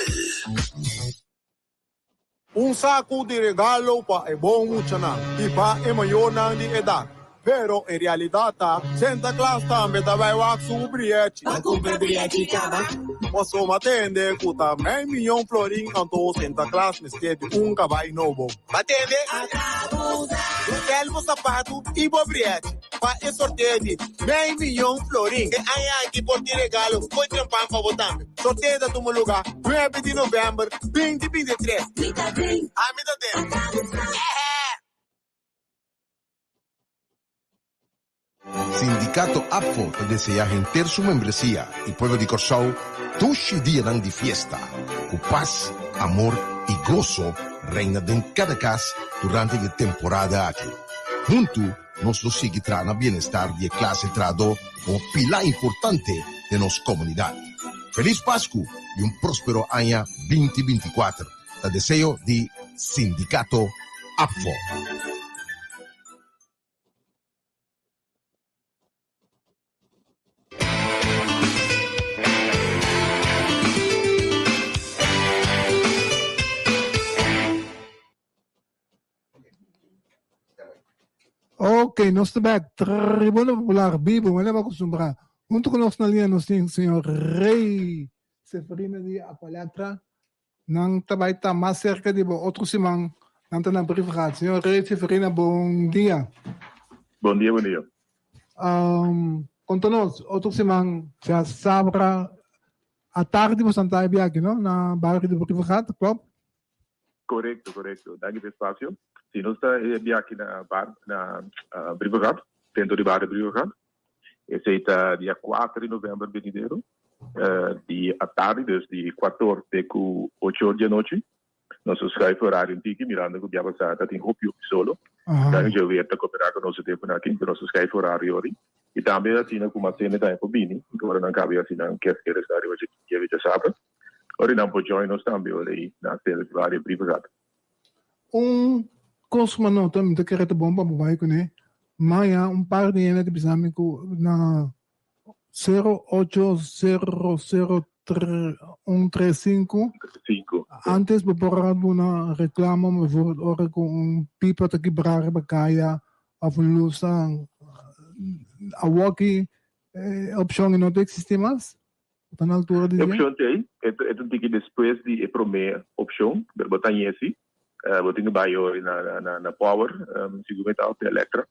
Un saku di regalo pa e bon muchanan i pa e mayornan di edat. Pero en realidat ta Santa Claus tambe ta bai wak su briechi. Bo kumpra briechi kaba? Pasobra tende ku ta mei miyon florin anto Santa Claus mester di un kabai nobo. Bo tende? Hotel bo sapatu i bo briechi pa e sorteo di mei miyon florin. E aña aki por tin regalo fo'i trempan pa bo tambe. Sorteo ta tuma luga nuebe di novèmber 2023. Mi ta den. Ami ta den. Sindikato APFO ta deseá henter su membresia i pueblo di Kòrsou dushi dianan di fiesta, ku pas, amor i goso reina den kada kas durante di e temporada aki. Huntu nos lo sigui traha na bienestar di e klase trahadó komo pilá importante den nos komunidat. Felis Pasku i un próspero aña 2024 ta deseo di Sindikato APFO. Ok, nos ta bek. Tribuna Popular bibo, manera bo acostumbrá. Hunto cu nos na linea nos tin señor Rey Seferina di Aqualectra. Nan ta bai ta mas cerca di bo otro siman. Nan ta na Brievengat. Señor Rey Seferina, bon dia. Bon dia, bon dia. Um, conta nos, otro siman djasabra atardi bo santa e biaha aki, no? Na bario di Brievengat, klopt? Korekto, korekto. Danki pa e spasio. Si, nos ta e biaha aki na bar, na Brievengat, sentro di bario Brievengat. Esei ta dia kuater di novèmber benidero, di atardi, dus di kuator te ku ocho or di anochi. Nos a schuif horario un tiki mirando ku bia pasá ta tin hopi hopi solo. Dan dje weer ta koperá ku nos e tempunan aki, pero nos a schuif horario ori. I tambe asina ku mas hende tambe por bini, ora nan kabe asina nan kier kere sta riba dje dia di djasabra. Ora nan por join nos tambe ora ei na sede di bario Brievengat. Un kos ku mi a nota, mi ta kere ta bon pa bo bai kuné, maña un par di hende ta bisa mi ku na sero ocho sero sero un tres sinku, antes bo por a duna reklamo bijvoorbeeld ora ku un pipa ta kibrá riba kaya òf un lus ta awoki e opshon ei no ta eksistí mas? Bo ta na altura di E opshon t'ei, e ta un tiki despues di e promé opshon, pero bo ta ñesi, bo tin ku bai ori na na Power, sigur mi ta, òf Elektra,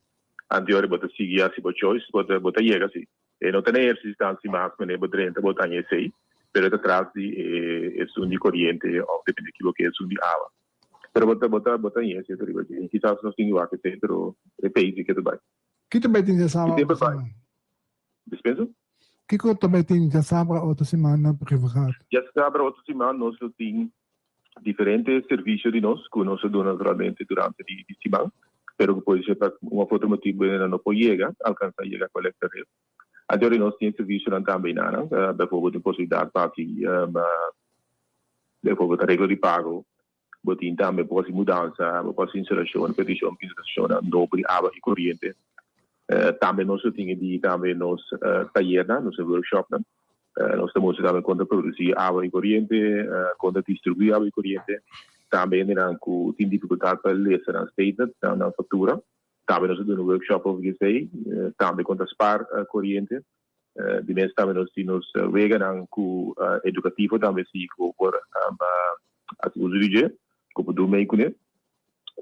anto ori bo ta sigui hasi bo choice, bo ta bo ta yega si. E no ta na e instansia mas manera bo drenta bo ta ñesei, pero e ta tras di e esun di koriente òf depende ki bo ke esun di awa. Pero bo ta bo ta bo ta ñesi riba dje. Kisas nos tin ku wak esei, pero e basic e ta bai. Ki ta bai tin djasabra otro siman? Dispensa? Kiko ta bai tin djasabra otro siman na Brievengat? Djasabra otro siman nos lo tin diferente servisio di nos ku nos a duna naturalmente durante di siman, pero ku pode ser pa un of otro motibu nan no por yega, alkansa yega kolekta red. Anto di nos tin servisionan tambe einan, bijvoorbeeld tin posibilidat pa hasi bijvoorbeeld areglo di pago, Bo tin tambe bo hasi mudansa, bo por hasi instalashon, petishon pa instalashonnan nobo di awa i koriente. Tambe nos lo tin e di tambe nos tayernan, nos workshopnan. Nos ta mustra tambe kon ta produsí awa i koriente, kon ta distribuí awa i koriente. Tambe hendenan ku tin difikultat pa lesa nan statement, nan faktura. Tambe nos ta duna workshop over di esei. Tambe kon ta spar koriente. Di mes tambe nos tin nos weganan ku edukativo tambe si ku por hasi uso di dje, ku por dun mei kuné.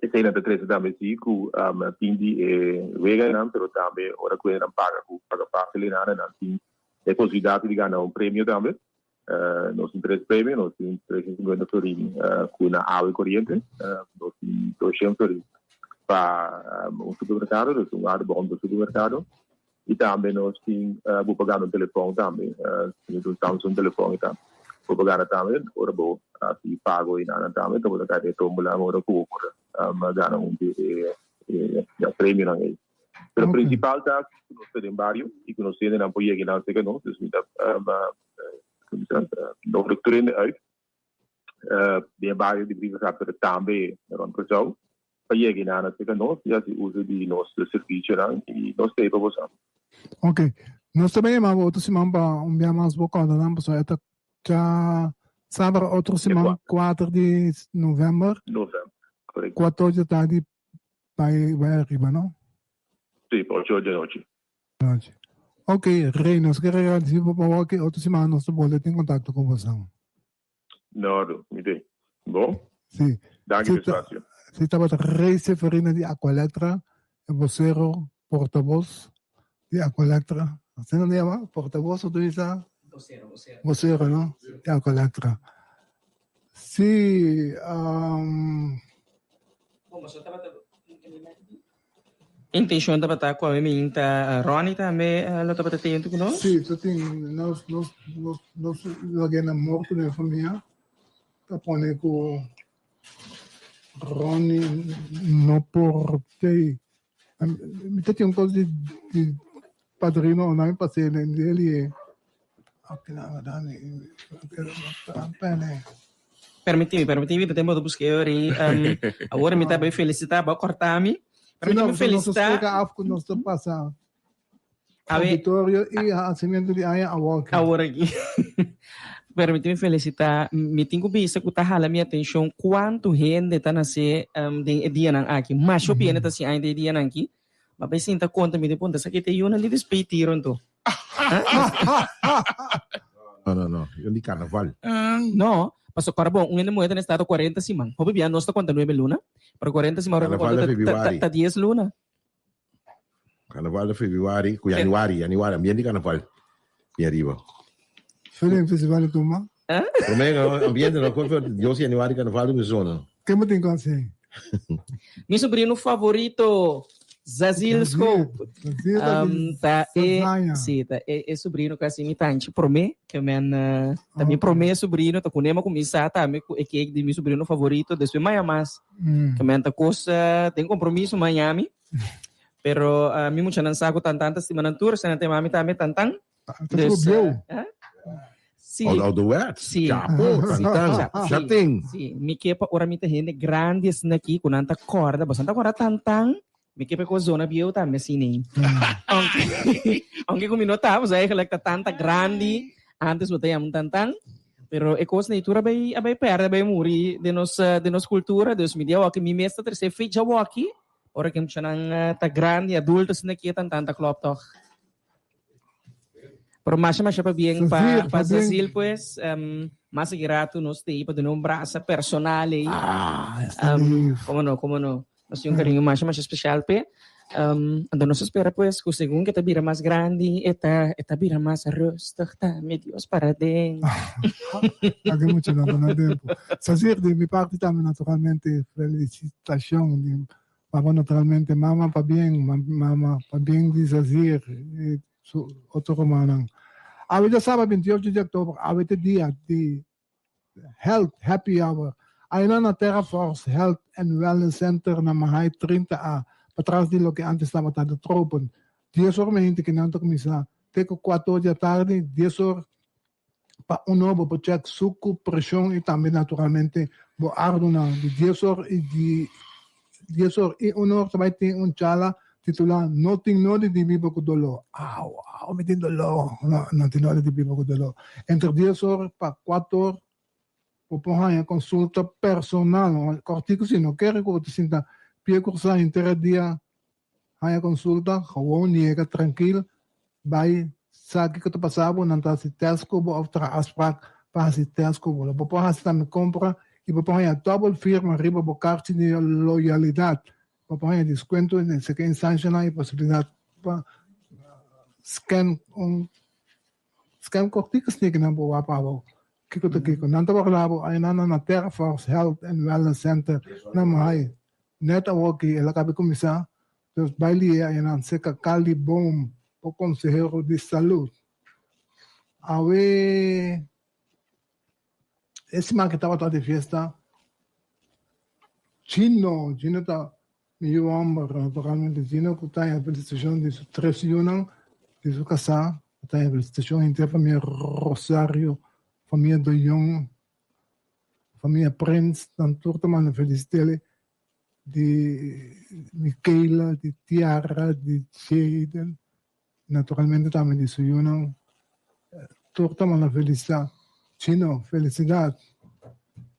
Eseinan ta trese tambe si ku tin di e weganan, pero tambe ora ku nan paga ku paga fásil einan nan tin e posibilidat di gana un premio tambe. Nos tin tres premio, nos tin 350 florin ku na awa i koriente, nos tin 200 florin pa un supermerkado, dus un aardbon pa supermerkado, i tambe nos tin bo por gana un telefòn tambe, un Samsung telefòn i tal. Bo por gana tambe ora bo hasi pago i nan tambe ta bo ta kai den e tómbola ora ku bo por gana un di e premionan ei. Pero prinsipal ta ku nos ta den bario i ku nos hendenan por yega nan serka nos, dus mi ta nodig tur hende uit den e bario di Brievengat pero tambe rònt Kòrsou pa yega nan serka nos i hasi uso di nos servisionan i nos ta ei pa boso. Ok. Nos ta bay yama bo otro siman pa un bia mas bo kòrda nan pasobra e ta dja sabra otro siman kuater di novèmber. Novèmber, korekto. Kuater di tardi bay bay ariba no? Si, pa ocho or di anochi. Anochi. Ok, Rey, nos kere agradeci bo pa wak otro siman nos ta bolbe tin kontakto ku boso. Nordo, mi te. Bon? Si. Danki pa e spacio. Si tabata Rey Seferina di Aqualectra, e bosero, portavoz di Aqualectra. Asina nan yama? Portavoz o tu bisa? Bosero, bosero. Bosero, no? Di Aqualectra. Si, um. Bon, boso tabata. Intencion tabata cu ami mi ta Ronnie tambe lo tabata tento cu nos. Si, ta tin nos nos nos nos loke na morto den famia ta pone cu Ronnie no por tei. Mi ta tin un cos di di padrino o nan pas'e den deli e. Permití mi, permití mi, ta tempo ta busca e ora ei. Um, awor mi ta bai felicitá, bo a cortá mi. Permití mi felicitá. Nos explica af cu nos ta pasa auditorio y hacimiento di aña awor aki. Awor aki. Permití mi felicitá. Mi tin cu bisa cu ta hala mi atencion cuanto hende ta nace um, den e dianan aki. Masha hopi hende ta haci aña den e dianan aki. Ma bai sinta conta mi di punta, esaki ta e yunan di despey tiro anto. No, no, no. Yon di carnaval. No, paso kora bon, un hende muhe ta na estado 40 siman. Hopi bia nos ta konta nuebe luna, pero 40 siman ora Carnaval konta na februari. ta 10 luna. Carnaval na februari, ku januari, januari, ambiente di carnaval. Bien ariba. Feli festival di tuma. Prome no, ambiente no, kon Dios januari carnaval di mi zona. Ken bo tin ku hasi? Mi sobrino favorito, Zazil Scope. Um, ta e, sí, ta e, e sobrino casi mi tanchi prome, que men, uh, ta mi prome sobrino, ta kunema kuminsa tambe ku e cake di mi sobrino favorito, despues maya mas. Mm. Que men ta cosa, den compromiso Miami. Pero uh, mi muchanan sa ku tantan ta stima nan tur, sena te mami tambe tantan. Dus, eh, Sí. Ouderwets. Sí. Chapo, tantan, Sí. chatin. Sí. Mi ke pa ora mi ta hende grandi asina aki ku nan ta kòrda, boso nan ta kòrda tantan? Mi ke pa e zona bieu tambe asina ei. Aunke, aunke ku mi no ta, pasobra eigenlijk ta tanta grandi, antes bo ta yama un tantan, pero e kos nei tur a bai a bai pèrdè, a bai muri den nos den nos kultura, dus mi di awoki mi mes ta trese fecha awoki, ora ku e muchanan ta grandi, adulto asina aki e tantan ta klòp tòg. Pero masha masha pabien pa pa Zazil pues um, mas aki rato nos te pa duna un brasa personal ei. Ah, está um, como no, como no. Nos tin un cariño masha masha especial pe. Um, anto nos espera pues ku segun que ta bira mas grandi, e ta, e ta bira mas rustig tambe. Dios para den. Aki mucho no na tempo. Zazir, di mi parti tambe naturalmente felicitacion di Papa naturalmente mama pabien mama pabien di Zazir y su otro rumannan. Awe djasaba 28 di october awe ta dia di Health Happy Hour ayna na Terra Force Health and Wellness Center na Mahay 30 A patras di loke antes tabata De Tropen. Dies or meinti ki nan ta cuminsa te cu cuater or di atardi dies or pa un nobo bo check suku, preshon i tambe naturalmente bo ardunan. Di dies or i di dies or i un or ta bai tin un chala titulá No tin nodi di biba ku doló. Au, au, mi tin doló. No, no tin nodi di biba ku doló. Entre dies or pa kuater or bo por haña konsulta personal. Kòrtiku si no kere ku bo ta sinta pie krusá henter e dia Haña konsulta, gewoon yega trankil, bai sa kiko ta pasa bo, nan ta hasi tèst ku bo òf traha afsprak pa hasi tèst ku bo. Lo bo por hasi tambe kompra i bo por haña dòbel firma riba bo karchi di loyalidat. Bo por haña diskuento den seke instanshanan i posibilidat pa scan un scan kòrtiku sneaky nan por wak pa bo kiko ta kiko. Nan ta warda bo aynan na Terra Force Health and Wellness Center na Mahay. Net awoki el a kabi kuminsá, dus bai lié ayanan serka Carly Boom, bo konsehero di salud. Awe. E siman ke tabata di fiesta, Gino, Gino ta mi yu hòmber, naturalmente Gino ku ta haña felisitashon di su tres yunan, di su kasá, ta haña felisitashon henter famia Rosario, famia Doyon, famia Prins, nan tur ta manda felisit'el di Michaela, di Tiara, di Jayden, naturalmente tambe di su yunan. Tur ta manda felisitá. Chino, felisidat.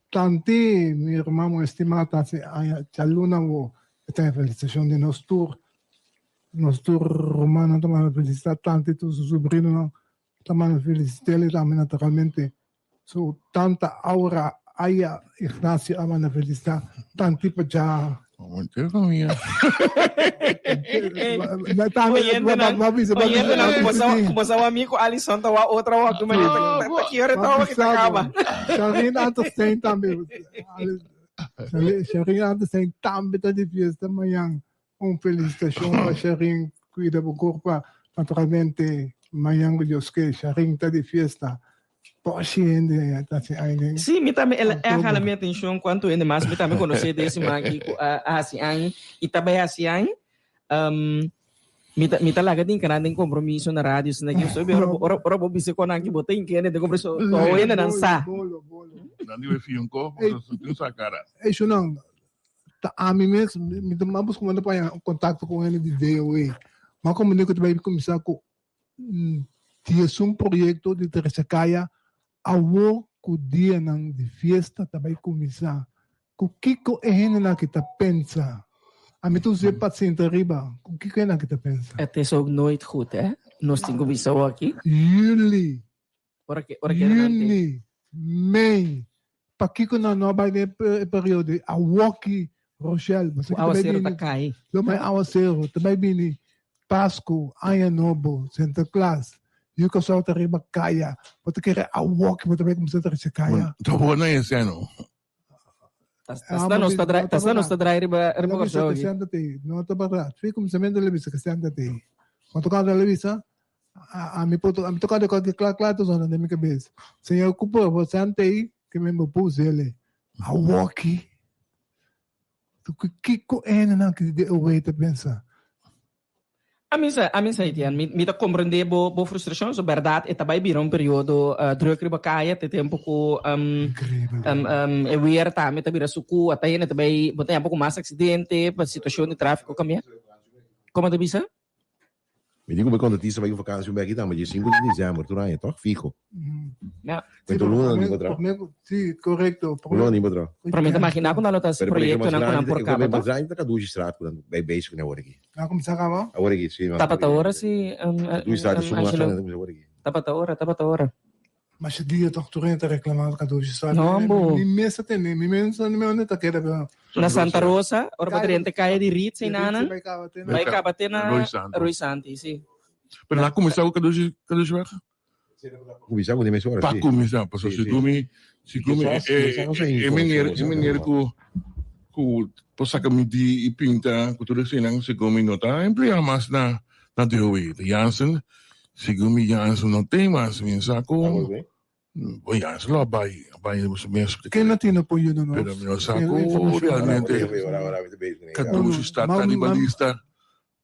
Tanti mi ruman mu estimá ta hasi aña djaluna awo e ta e felisitashon di nos tur. Nos tur rumannan ta manda felisitá tanti tur su subrinonan ta manda felisit'el i tambe naturalmente Su tanta Aura Aya Ignacio a manda felicita tanti pa dja. Henter famia. Oyentenan, ku bosa wa mi ku Alison ta wa otra wa ku manera ta ki ora ta wa ki ta kaba. Sharine Anterstein tambe. Sharine Anterstein tambe ta di fiesta mañan. Un felicitacion pa Sharine cuida bo curpa naturalmente mañan cu Dios ke Sharine ta di fiesta poshi hende ta haci aña den Sí, mi tambe el a hala mi atencion cuanto hende mas mi tambe conoce den siman aki cu a haci aña y ta bay haci aña. Mi ta mi ta laga tin canal den compromiso na radio asina ki so ora ora ora bo bisa con nan ki bo ta inkende den compromiso todo hende nan sa. Nan di bay fia un cos, bo ta sinti un sa cara. Ey Shunan, Ta ami mes, mi ta mas busca manda pa haña contacto cu hende di DOA. Ma como ku ta bay cuminsa cu diesun proyecto di Teresa Caya awo cu dianan di fiesta ta bay cuminsa. Cu kico e hendenan aki ta pensa? Ami ta usa e paciente ariba. Cu kico e hendenan aki ta pensa? Het is ook nooit goed hè. Nos tin cu bisa awaki. Juli Ora ke ora ke nan te. Juni, mei, pakiko nan no a bai den e periodo di awoki, Rochelle, Ku awaseru ta kai. Lo bai awaseru, ta bai bini Pasku, Aña Nobo, Sinterklaas, yu Kòrsou ta riba kaya, bo ta kere awoki bo ta bai kuminsá trese kaya. Ta bon na esei no. Tasna nos ta drai, tasna nos ta drai riba riba Kòrsou aki. No ta bèrdat. Fi kuminsamentu el a bisa ku sènta te. Cuando tocando el a bisa, ami por ami tocando kòke kla kla ta zona den mi kabes. Señor ku por bo sènta ei ke mi bo por us'el. Awoki kiko hendenan ki di away ta pensa? Ami sa, ami sa Etienne, mi, mi ta comprende bo, bo frustracion, so berdad e ta bay bira un periodo uh, druk riba caya, te tempo cu um, um, um, e weer tambe ta bira sucu, ata hende ta bay, bo ta un poco mas accidente, pa situacion di trafico cambia. Como ta bisa? Mi di ku bo kontratista bai ku vakansi un beki tambe, di sinku di december tur aña, toch? Fijo. Ja. Cuento luna ni pa Sí, correcto. Luna ni pa tra. Pero mi ta imagina cu nan lo ta haci proyectonan cu nan por caba, toch? Mas ta Kadushi straat cu nan bay bezig cu awor aki. Nan cuminsa caba? Awor aki, sí. Tabata ora si, Kadushi straat ta sumo Angelo. awor aki. Tabata ora, tabata ora. Masha dia toch tur hende ta reclama Kadushi straat. No, bo. Mi mes ta tende, mi mes mi mes ta keda pero. Na Santa Rosa, ora bo drenta caya di Ritz einanan, bay caba te na Roy Santi, sí. Pero nan a cuminsa cu Kadushi, Kadushi weg? Kuminsá ku di mes ora, Pa sí. kuminsá, pasobra Sí, sí. segun mi, segun mi, Kisas, e, kuminsá ku e, e meneer, e meneer ku, ku por saka midí i pinta ku tur eseinan, segun mi no ta empleá mas na, na DOW. Ta Jansen, segun mi Jansen no tin mas, mi sa ku, bo Jansen lo a bai, a bai su mes. Ken na tin apoyo na nos? Pero mi no sa Ken ku informashon? realmente Kadushi sta ta riba lista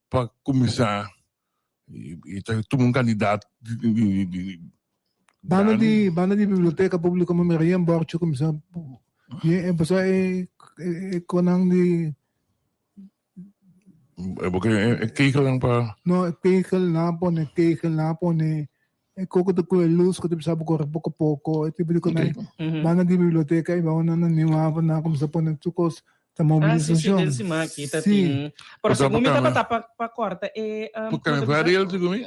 pa kuminsá. I ta tuma un kandidat di di Banda di banda di biblioteka públiko mi mira yen bòrchi kuminsá yen empezá e e konan di Bo ke e kegelnan pa No e kegel nan a pone kegel nan a pone e koko ta ku e lus ku ta bisa bo kore poko poko e tipo di konan banda di biblioteka i banda na Nieuw Haven nan a kuminsá pone tur kos Ta Ah, sí, sí, mobilisashon. den siman aki ta Sí. tin. Pero Pero segun mi pa tabata pa pa corta e um, Pa como ta bisa? Canaveral, segun mi.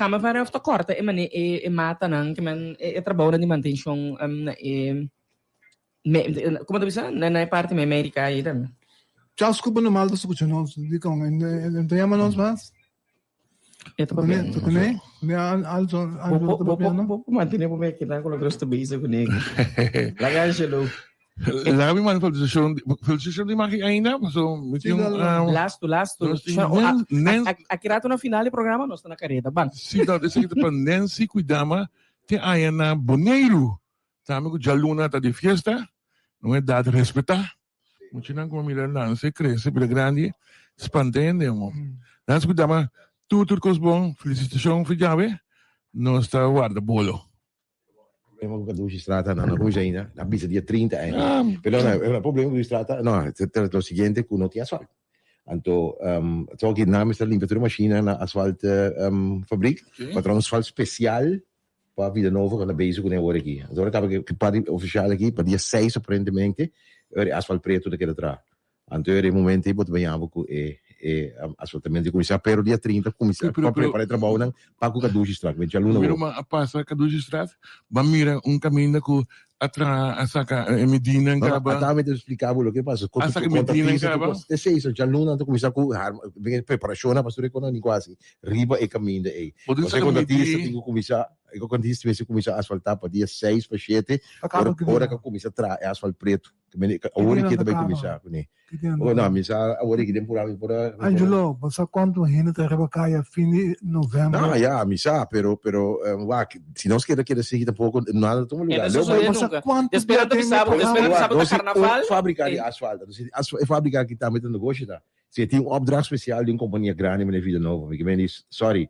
Canaveral of ta corta e mane e e matanan ke men e e trabounan di mantencion um, na e me, como ta bisa? Na na e parti me America ahí tambe. Chasco bo normal ta scucha nos, dikon? En en ta yama nos mas? E ta papia. Kuné? Kuné? Kuné Alzo Bo Angelo bo ta bo papiando? bo bo mantene bo me kinan ku nos ta bezig kuné. Laga Angelo. Laga mi manda felicitacion, felicitacion di maki ainda, paso mi tin un, um, Lastu, lastu. nos tin Shon, a, Nan- Nan- a, a, aki rato na final di programa nos ta na kareda. Ban. Sí, dat esaki ta pa Nancy Kuidama te aya na Boneiru. Tambe ku djaluna ta di fiesta, un edat respetá. Muchanan ku a mira lansa i krese bira grandi, spanta hende homo. Nan ku dama tur tur kos bon, felisitashon for djawe, nos ta warda bolo. Problema ku Kadushi Strata no, no kuminsá ainda, a bisa dia 30 ainda. Pero no, e problema ku Kadushi Strata, no, ta lo siguiente ku no tin asfalt. Anto, so aki nan mester limpia tur e mashina na asfalt fabrik, pa traha un asfalt spesial pa Vida Nova ku ta bezig kuné awor aki. Anto ora kaba ki parti ofishal aki, pa dia seis aparentemente, ora e asfalt pretu ta keda traha. Anto ora e momento ei bo ta baña bo ku e e asfaltamento a kuminsá, pero dia 30 kuminsá pa prepara e trabounan pa ku Kadushi Straat. Ku djaluna Mira a pasa Kadushi Straat, bo a mira un kaminda ku a traha a saka e midinan kaba. No, no, ata mi ta splika bo loke pasa. A saka midinan kaba. Esei, so djaluna nan ta kuminsá ku preparashonnan pa tur e konan ku hasi riba e kaminda ei. Bo tin Pasobra e saka kontratista midi. tin ku kuminsá, e kontratista mester kuminsá asfaltá pa dia seis pa shete, ora ora ku a kuminsá traha e asfalt pretu. Awor e ke ta bai kuminsá kuné. Oh no, mi sa awor aki den purá mi por a. Angelo, bo sa kuantu hende ta riba kaya fin di novèmber? No, ya, mi sa, pero, pero, wak, si nos keda keda sigui tampoko nada ta tuma lugá. E no sosodé Bo sa nunka. kuantu Despera bia ta den bisa bo, e despera ta programa? bisa bo ta Nos tin un karnaval. fábrika di asfalt, entonces e fábrika aki tambe ta negoshi ta. Si e tin un opdracht special di un compania grandi manera Vida Nova, mi ke mende sorry,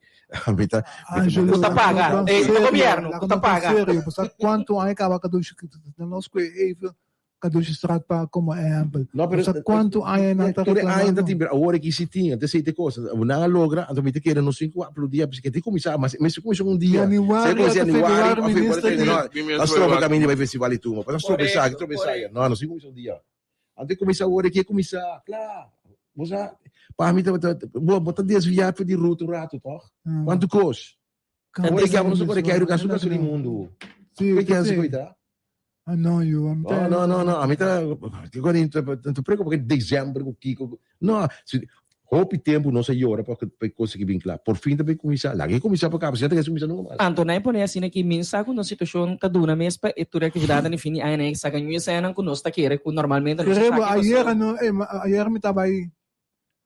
mi ta Angelo, Cu ta paga, laga eh, nos ta gobierno, laga cu ta nos ta paga. serio, bo sa cuanto aña caba Kadushi, na nos cu e even Kadushi Straat pa como ehempel. No, pero Bo sa cuanto aña nan ta tur e aña ta reclamando. tin, pero awor aki si tin, antes esey ta e cos, nan a logra, anto mi ta kere nos tin cu aplaudia, pasobra ke tin cuminsa, mas mester cuminsa un dia, Januari si cuminsa ata januari februari of februari, minister no, di a stroba caminda bay festival di tumba, pasobra stroba esaki, stroba esaya, no, nos tin cuminsa un dia. Anto e kuminsá ora ki e kuminsá, kla, bo sa, pa mi tabata, bo, bo ta desviá for di ruta un ratu, tòg? Kuantu kos. Ora ki abo no sa kore keiru gastu gastu di mundu. Sí, Koi kense sí. koi ta? Ah, no, yu, ami ta. No, no, no, no, ami ta, kiko ni, ta preocupa ku december ku kiko, no, si, Hopi tempu nos a yora pa pa e kos aki bin kla. Por fin ta bin kuminsá. Laga e kuminsá pa kaba, si no ta keda kuminsá nunka mas. Anto nan e pone asina ki min sa ku nos situashon ta duna mes pa e tur e aktividatnan di fin di aña nan e saka ñu eseinan ku nos ta kere ku normalmente nos ta Kerebo, saki ayer pasobra. no, ey, ma ayer mi taba ay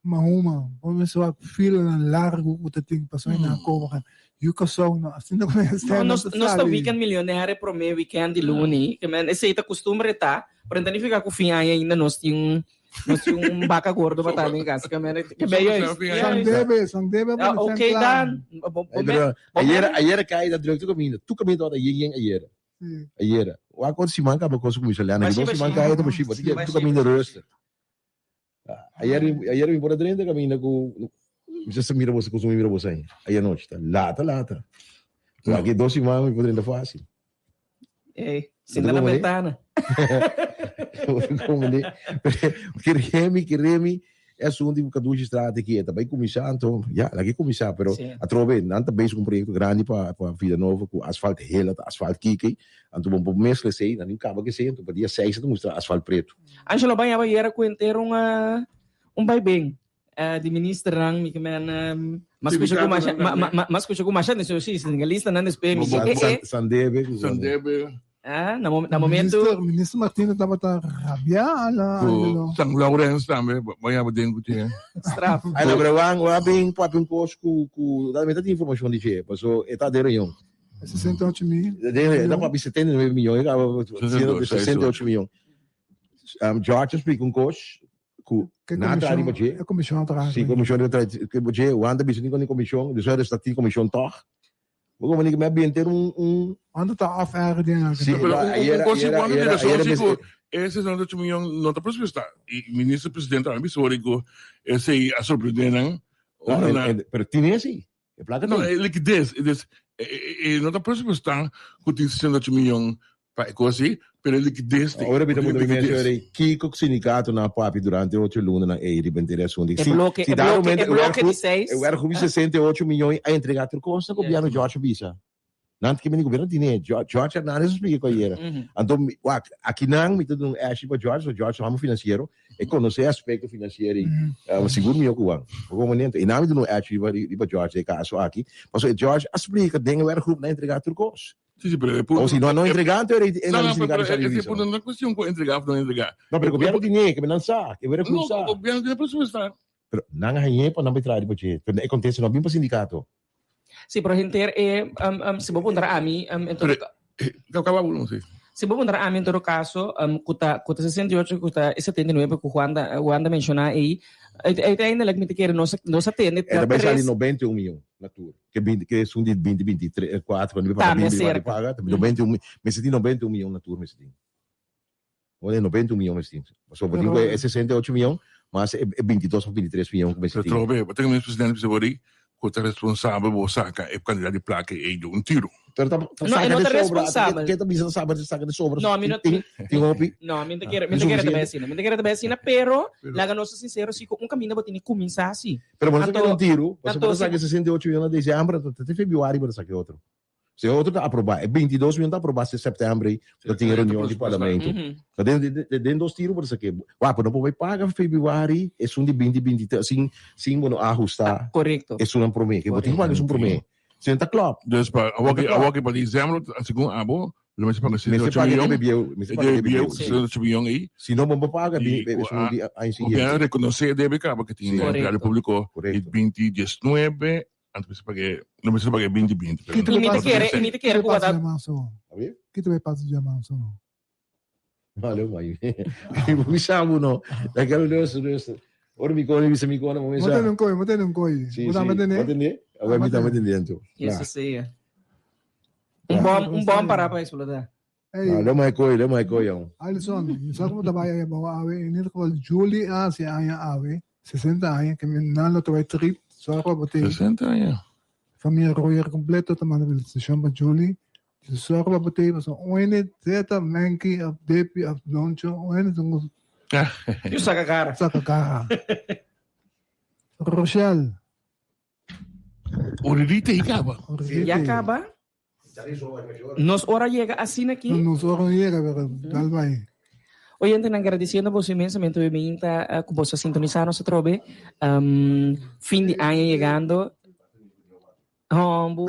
Mahuma, bo mester wak filanan largu ku ta tin pasobra nan a kobra. Yu Kòrsou no, asina ku nan No, nan nos, ta nos ta sali. weekend milionario promé weekend di luni, ke men esei ta kustumber e ta, pero no ta nifiká ku fin aña ainda nos tin Nos tin un baka gordo pa tanda en casa. Que men, que bello es. San debe, san debe Ah, pa ok, San Dan. Bo, bo, Pero ayer, ayer cai da druk tu caminda. Tu caminda toda yen yen ayer. Ayer. Wa kon siman ka ba kosu kumisha lana. Bashi, Dos siman bashi. cai ta bashi, tu Bashi, caminda bashi. rustig. Ayer, ayer mi por drenta caminda ku mi sa mira boso kusumi mira boso aí. Ayer noche ta lata lata. Aki dos siman mi por drenta fácil. Ey, sinta na ventana. Como ne? Keremi, keremi, e asunto di Kadushi Straat aki, e ta bai kuminsá, anto, ya, laga e kuminsá, pero Sí. atrobe nan ta bezig ku un proyekto grandi pa pa Vida Nova ku asfalt hela ta asfalt kiki, anto bo por mezcla esei, nan tin kaba ku esei, anto pa dia seis nan ta mustra asfalt pretu. Angelo baña bayera ku henter un un bai-ben. Di ministernan mi ke men mas kusha ku masha mas kusha ku masha neso si sindikalistanan despues mi San, san, Sandebe. Sandebe. Ah, na, na momento Minister, minister Martina tabata rabia ala Ku San Lawrence tambe, bo yaba den ku tin. Straf. Ay, no, pero wan, wan bin papia un kos ku, ku, mi ta tin informashon di dje, paso e ta den reunion. 68 mil. Den, e ta papia 79 milyon, e kaba 68 milyon. George a splika un kos, ku nan a traha riba dje. E komishon a traha. Si, komishon a traha riba dje. Wanda bisa tin komishon, dus er ta tin komishon tòg. Bo komo ni ku mi a benter un un. Wanda ta off air den aki. Si, Pero ayer un kos ayer wanda ayer di rason ayer si ku e 68 miyon no ta presupuestá. I minister presidente tambe bisa ora ku esei a sorprendé nan. No, pero tin esei. E plaka No, tin. e likides, e des, e no ta presupuestá ku tin 68 miyon pa e kos ei, pero e likides tin. Ora mi ta Tin puntra mi mes, likides. ora kiko sindikatonan a papia durante e ocho lunanan ei riba henter e asuntu? E Si, bloke, si e dado bloke, momento e e bloke di werkgroep, seis. e werkgroep di 68 miyon a entrega tur kos na gobièrnu, George a bisa. Nan ta kibini gobièrnu tine. George Hernandez a splika ku ayera. Anto, wak, akinan mi ta duna un èshi pa George, pasobra George ta hòmber finansiero, e konosé e aspekto finansiero ei sigur mihó ku Juan. Bo komo nento. I nan mi duna un èshi riba riba George den e kaso aki, pasobra George a splika den e werkgroep nan a entregá tur kos. Sí, sí, pero e punto. O si no, no entregá, anto e No, nan no, sindikato pero sa ese revisa. punto no ta kuestion ku entregá òf no entregá. No, pero gobièrnu tine, ke nan sa, ke werkgroep No, sa. gobièrnu tine presupuestá. Pero nan a hañ'é pa nan bai traha riba dje. Pero e kontesto no a bin pa sindikato. Sí, pero henter e, um, um, si bo puntra ami, um, en todo Pero, eh, kaba uno, sí. Si bo puntra ami en todo caso, cu ta cu ta 68 cu ta e 79 cu Juan ta Juan ta menciona ey, uiteindelijk mi ta kere nos nos a tende E ta bay sali tres 91 miyon na tur. Ke binti ke esun di binti binti tre kuater cuando mi paga Tambe binti cerca. paga, ta 91 mester tin 91 miyon na tur mester tin. Bo tin 91 miyon mester tin. Pasobra bo tin cu e 68 miyon mas e 22 of 23 miyon cu mester tin. Pero trobe, bo ta kende presidente bisa bo di cu ta responsabel bo saca e cantidad di placa ey di un tiro. Pero ta No, e saca no de ta sobra. responsabel. Ke ta bisa ta saca ta saca de sobra. No, mi no Tin tin hopi. No, mi no ta kere, mi no ta kere ta bay asina. Mi no ta kere ta bay asina, pero laga nos ta sincero si cu un caminda bo tin di cuminsa asi. Pero bo no saca Anto un tiro, pasobra anto bo ta si saca 68 miyon na december, anto te februari bo ta saca e otro. Si e otro ta aproba, e 22 miyon ta aproba si september ei, bo ta tin e reunion di parlamento. Ta den den den dos tiro bo ta saca e. Wak, bo no por bay paga februari esun di binti binti tres sin sin bo no ahusta Correcto. esunnan prome. Ke bo tin cu paga esun prome. Si no ta klop. Dus pa awor No ta klop. awor pa december segun abo lo mester paga Mester 68 paga miyon. debe bieu, mester E paga debe debe bieu bieu. 68 miyon ei. Si no bo no paga Y bi cu esun a di aña gobierno siguiente. reconoce e debe caba cu tin Si. empleado Correcto. publico di Correcto. binti diesnuebe anto mester paga lo mester paga binti binti pero Kito Y mi ta be kere, y mi ta kere Kito cu be pasa wata diamanso? Abi? Kito be pasa diamanso? Vale, mai. Mi sa bo no. Da kero rustig, rustig. Ora mi kone bisa mi kone, mo Mo mesa. tene un koi, mo tene un koi. Si, Bo si. ta tene? Bo tene? Awor mi ta tene anto. Eso sí. Un bom, un bom para pa explotar. Hey. Ah, le mai koi, le mai koi jong. Alison, mi sa como ta bai bo awe, in ieder geval Julie a hasi aña awe, 60 aña, que mi nan lo ta bai trip, zorg pa bo te. 60 aña. Familia Royer completo ta manda felicitacion pa Julie. Zorg pa bo te, pasobra un hende zeta, Menki, of Depi, of Doncho, un hende tin ku Yu saka kara. Saka kara. Rochelle. Oririte i kaba. Ya kaba. Nos ora yega asina aki. Nos ora no yega, pero dal bai. Oyentenan, gradiciendo boso inmensamente hoy mainta cu boso a sintonisa nos atrobe. Fin di aña yegando. Hombu.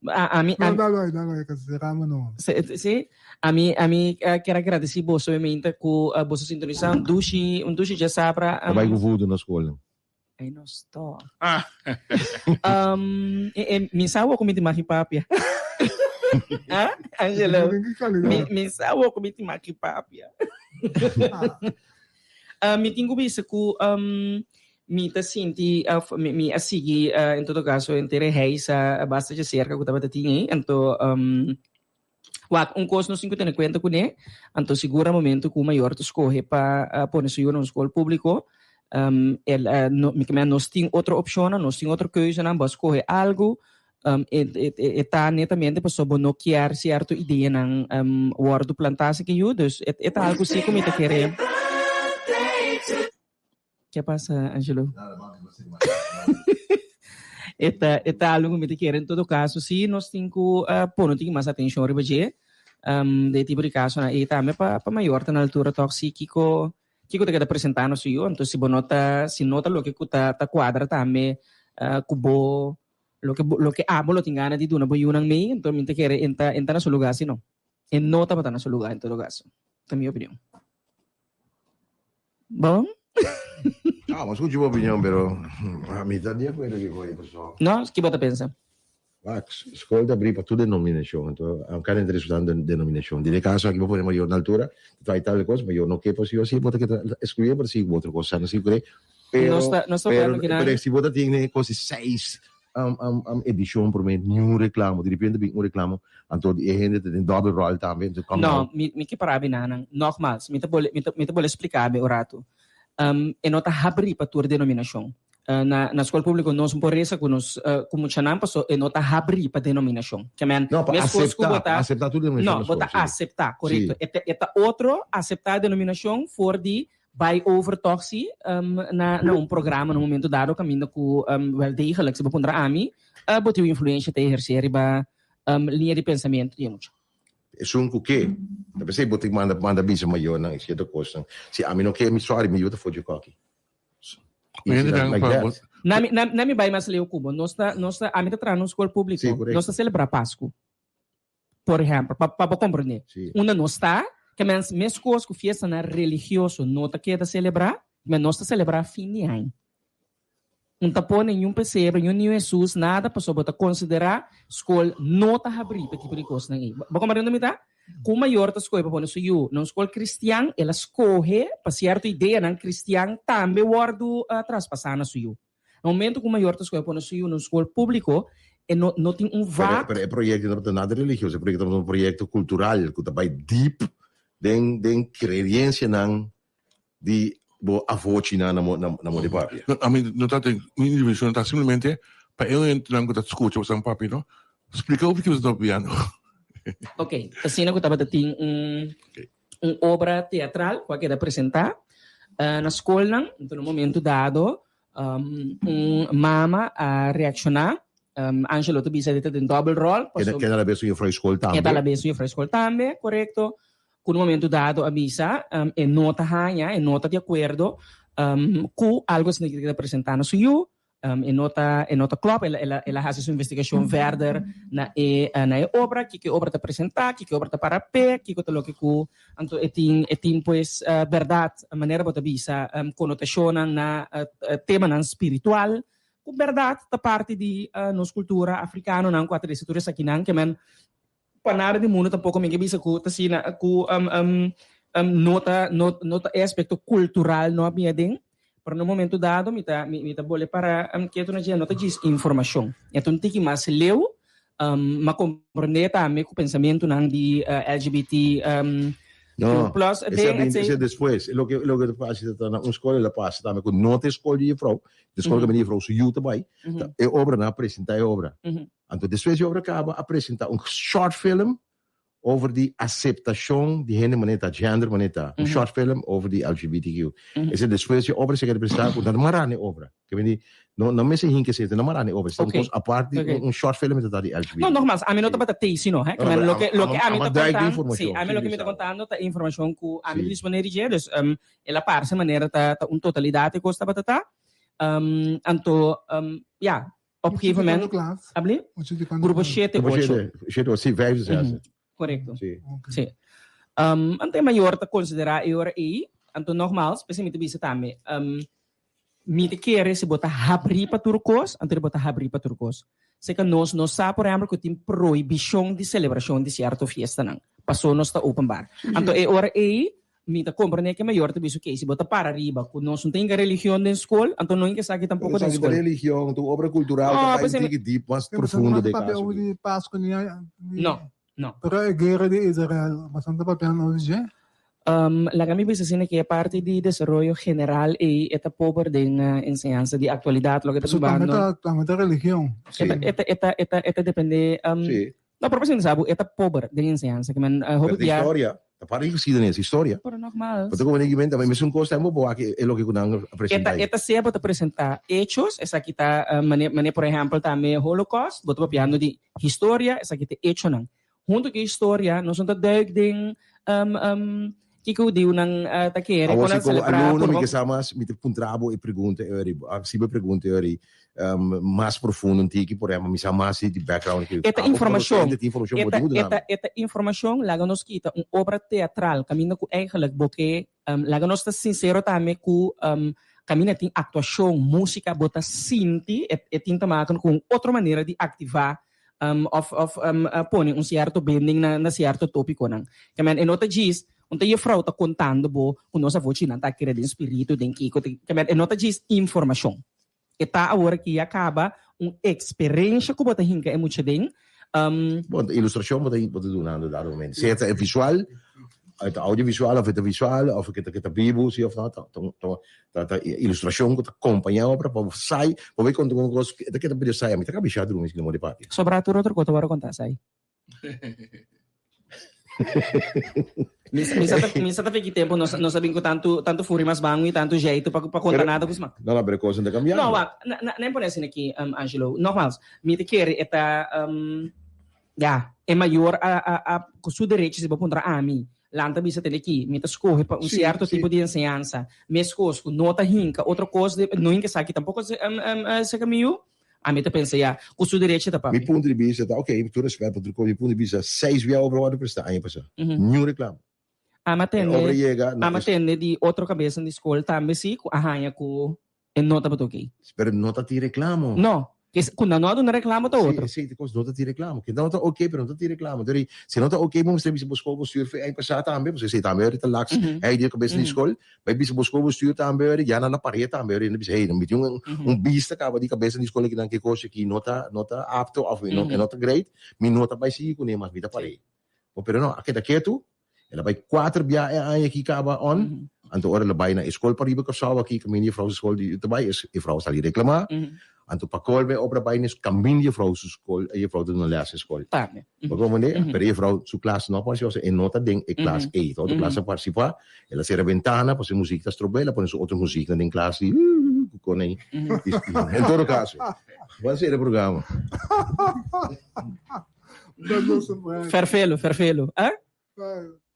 A, ami, No, dal bai, dal bai, que cerramos no. Si, si. Ami, ami kier a gradeci boso hoy mainta cu boso sintonisa un dushi, un dushi djasabra. Ta bai cu voodoo na school. Ay no stop. Um, e, e, mi sa wou ku mi tin maki papia. Ah, Angelo. Mi, mi sa wou ku mi tin maki papia. Uh, mi tin ku bisa ku um, mi ta sinti, of mi, mi a sigui uh, en todo caso entero heisa basta de cerca ku tabata tin ei. Anto um, wak un kos nos tin ku tene kuenta kuné, anto sigur na momento ku mayor ta skohe pa uh, pone su yu na un skol públiko, um, el, uh, no, mi ke men nos tin otro opshonnan, nos tin otro keuzenan, bo a skohe algu, um, e, e, e, e ta netamente pasobra bo no kier sierto ideanan um, wòrdu plantá así ke yu, dus e, e ta algu si ku mi ta kere. Ke pasa, Angelo? E ta, e ta algo ku mi ta kere. En todo kaso, si nos tin ku uh, pone un tiki mas atenshon riba dje, um, de tipo di kasonan ei tambe pa, pa mayor ta na altura tòg si kiko, kiko ta keda presentá na su yu. Anto si bo no ta, si no ta loke ku ta, ta kuadra tambe uh, ku bo, loke bo, loke abo lo tin gana di duna bo yunan mei, anto mi ta kere en ta, en ta na su lugá si no. E no tabata na su lugá en todo kaso. Ta mi opinion. Bon. Ah, m'a scucha bo opinion, pero mi ta di acuerdo ki koe paso. No, ki bo ta pensa? Wak, skol ta abri pa tur denominacion, anto aunke nan ta resulta un denominacion. Den e caso aki bo pone mayor na altura, ta trae tal cos, mayor no ke pa si o si, bo ta keda excluye bo ta sigui cu otro cos, sa no sigui cu pero, Nos ta, nos ta pero, hablando kinan. pero si bo ta tin e cos di seis edicion prome niun reclamo, di repente bin un reclamo, anto di e hende ta den dobbel rol tambe, anto come No, nou. mi, mi ke para abi nanan. Nogmaals, mi ta bole, mi ta, mi ta bole splica abi un rato. E no ta habri pa tur denominacion. Na, na skol publico nos por reza cu nos, ku muchanan paso e no ta habri pa denominacion. Ke men, No, pa meskos ku acepta, bo pa ta, acepta tur denominacion no, na bo skol, ta si. acepta, correcto. Si. E ta, e ta otro acepta denominacion for di Bai over tòg si na na un programa na un momento dado kaminda ku wel degelijk si bo puntra ami bo tin un influensha ta ehersé riba liña di pensamentu di e mucha. Esun ku ke, ta p'esei bo tin manda manda bisa mayornan e sierto kosnan. Si ami no ke, mi sòri, mi yu ta for dje kòki. Easy like that. Na mi na mi bai mas leu ku bo. Nos ta nos ta ami ta traha na un skol públiko. Nos ta selebrá Pasku. Por ehempel, pa pa bo komprendé, Sí. unda nos ta, ke mens meskos ku fiestanan religioso no ta keda selebrá, men nos ta selebrá fin di aña. Un ta pone niun pesebre, niun niño Hesus, nada, pasobra bo ta konsiderá skol no ta habrí pa e tipo di kosnan ei. Bo komprende unda mi ta? Ku un mayor ta skohe pa pone su yu na un skol kristian, el a skohe pa sierto ideanan kristian tambe wòrdu traspasá na su yu. Na momento ku un mayor ta skohe pa pone su yu na un skol públiko, e no no tin un Pero vak. pero e proyekto no tabata nada religioso, e proyekto tabata un proyekto kultural ku ta bai deep den den kreensianan di bo avochinan na na mo di papia. No, ami no ta den mi intervenshon ta simplemente pa e oyentenan ku ta skucha boso papia no, splika hopi ke boso ta papiando. Ok, asina ku tabata tin un un obra teatral ku a keda presentá na skolnan, anto na un momento dado un mama a reakshoná, Angelo ta bisa di ta den dòbel ròl, pasobra. Keda alabes un jufrou skol tambe. E ta alabes un jufrou skol tambe, korekto. Ku un momento dado a bisa e no ta haña, e no ta di akuerdo ku algu asina ki ta keda presentá na su yu, e no ta e no ta klòp, el a el a hasi su investigashon verder na e na e obra, kiko e obra ta presentá, kiko e obra ta para p'e, kiko ta loke ku anto e tin e tin pues bèrdat manera bo ta bisa konotashonnan na temanan spiritual ku bèrdat ta parti di nos kultura afrikanonan ku a trese tur esakinan ke men Pa nada di mundu tampoco mi ke bisa cu ta asina cu no ta no no ta e aspecto cultural no a bini aden, pero na un momento dado mi ta mi ta bole para ketu na dje no ta djis informacion, e ta un tiki mas leu, m'a comprende tambe cu pensamentonan di LGBT No, plus esei a aden bini etc. esei despues. E loke loke ta pasa ta na un skol el a pasa tambe ku no ta e skol di jefrou, e skol kaminda jefrou su yu ta bai, ta e obra nan a presenta e obra. Anto despues di obra kaba a presenta un short film over di aseptashon di hende manera ta, gender manera ta. Un short film over di LGBTQ. Esei despues di obra esei a presenta ku nan ta mara na e obra. Ke mindi no no mester hinka esei, nan mara na e obra. Esei ta un kos apart di un short film ta di LGBT. No, nogmaals, ami no tabata tei si no, hè. Ke men loke loke ami ta kontando, si, ami loke mi ta kontando ta informashon ku ami ta disponé di dje, dus el a parse manera ta ta un totalidat e kos tabata ta. Anto, ya, Op gegeven moment. Abli? Grupo 7, 8. 7, 8, sí, 5, 6. Correcto. Sí. Sí. Um, anto e mayor ta considera e ora ei, anto nogmaals, p'esei mi ta bisa tambe, um, mi ta kere si bo ta habrí pa tur kos, anto bo ta habrí pa tur kos. Seka nos no sa, por ehempel, ku tin prohibishon di selebrashon di sierto fiestanan, paso nos ta openbaar. Anto e ora ei, Mi ta comprende ke mayor ta bisa ok, si bo ta para riba ku nos no ta hinka religion den skol, anto no hinka esaki tampoko den Esaki skol. ta religion, ta un obra kultural No, ta bai pues un tiki diep, mas profundo den papia kaso over aki. di Pasku ni ni No, no. Pero e guera di Israel, boso no ta papiando over di dje? Laga mi bisa asina ke e parti di desaroyo general ei e ta pober den enseñansa di aktualidat loke ta Pasobra tambe bibando. ta tambe ta religion. E ta e ta e ta e ta e ta depende Sí. No, pero pasobra sa bo e ta pober den enseñansa ke men hopi Pero ta bia. historia, ta parti di geschiedenis, historia. Pero nogmaals. Bo ta como neki mente, mesun cos tambe bo wak e loke cu nan a presenta E ta ayi. e ta sea bo ta presenta hechos, esaki ta mane mane por ehempel tambe Holocaust, bo ta papiando di historia, esaki ta hechonan. Hunto cu e historia nos no ta duik den Kiko hudiunan ta kere Awor kon si nan komo selebrá alumno mi purba ke sa mas, mi ta puntra bo e pregunta e ori, si bo e pregunta e ori mas profundo un tiki, por ehempel mi sa mas di background ke E ta abo komo informashon, docente tin informashon e bo ta tin ku e duna ta mi. e ta informashon, laga nos kita un obra teatral kaminda ku eigenlijk bo ke laga nos ta sinsero tambe ku kaminda tin aktuashon, musika, bo ta sinti e e tin ta maken ku un otro manera di aktivá of of pone un sierto bending na na sierto tópikonan. Ke men e no ta djis un ta jefrou ta kontando bo ku nos a vochi nan ta kere den spiritu den kiko ke men e no ta djis informashon. E ta awor aki ya kaba un eksperensha ku bo ta hinka e mucha den. Bon, ta ilustrashon bo ta bo ta dunando dado momento. Sea ta e visual, e ta audiovisual of e ta visual of ke ta ke ta bibu si of no ta ta Ta ta ilustrashon ku ta kompañá obra pa bo sai, bo bai konta un kos, e ta keda pidió sai, ami ta kabishá drumi si no mori papia. Sobrá tur otro kos ta wòrdu kontá sai. Mi sa mi sa ta mi sa ta fiki tempu nos nos a bin ku tantu tantu furi mas bangu i tantu zjeitu pa pa konta nada ku smak. No, no, pero e kosnan ta kambiando. No, wak, na na na pone asina aki, Angelo. Nogmaals, mi ta kere e ta Ya, e mayor a a a ku su derecho si bo puntra ami, lanta bisa tende aki, mi ta skohe pa un Sí, sierto sí. tipo di enseñansa, meskos ku no ta hinka otro kos de no hinka esaki tampoko se seka mi yu, ami ta pensa ya, ku su derecho ta Mi papia. punto di bista ta, ok, tur respet pa tur kos, mi punto di bista, seis bia obra wòrdu prestá aña pasá, niun reklamo. Ami a E obra tende, yega na ami a es tende di otro kabesan di skol tambe si ku a haña ku. E no tabata ok. Pero no ta tin reclamo. No. Kes, ku nan no a duna reclamo ta otro. Sí, sí, kos no ta tin reclamo. Ke no ta ok, pero no ta tin reclamo. Dori, si no ta ok, bo mester bisa bo schoolbestuur fe aña pasá tambe, pasobra esei tambe ta laks ei di e kabes di skol. Bai bisa bo schoolbestuur tambe ori, ya nan a paria tambe ori, nan bisa, hey, nan miti un un bista kaba di kabes di skol aki nan ke kos aki no ta no ta apto of no e no ta great, mi no ta bai sigui kuné mas, mi ta par'é. Bo pero no, a keda ketu, el a bai kuater bia e aña aki kaba on, anto ora el a bai na e skol pariba Kòrsou aki, kaminda juffrouw su skol di ta bai, e juffrouw a sali reklamá, anto pa kolme e obra bai na e kaminda juffrouw su skol, e juffrouw ta duna lès na e skol. Bo komprendé? Pero e juffrouw su klas no a partisipá, pasobra e no ta den e klas ei, ta otro klas a partisipá, el a sera bentana pasobra e muzik ta strob'é, el a pone su otro muziknan den klas i ku kon ei. En todo kaso, bo a sera e programa. Ferfelo, ferfelo. Eh?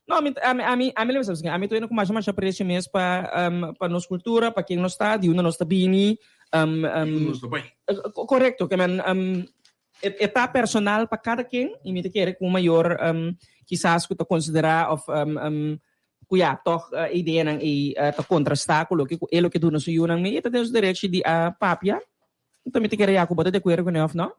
No, ami, ami, ami, ami le bisa, ami to ku masha masha aprecio mes pa um, pa nos cultura, pa ken nos ta, di unda nos ta bini. Um, um, nos ta bai. Correcto, ke men um, e, e ta personal pa cada ken y mi ta kere ku mayor um, kisas ku ta considera of um, um, ku ya toch uh, ideanan ei uh, ta contrasta ku loke ku e loke duna su yunan mi, e ta den su derecho di a papia. Anto mi ta kere ya ku bo ta de acuerdo kuné of no?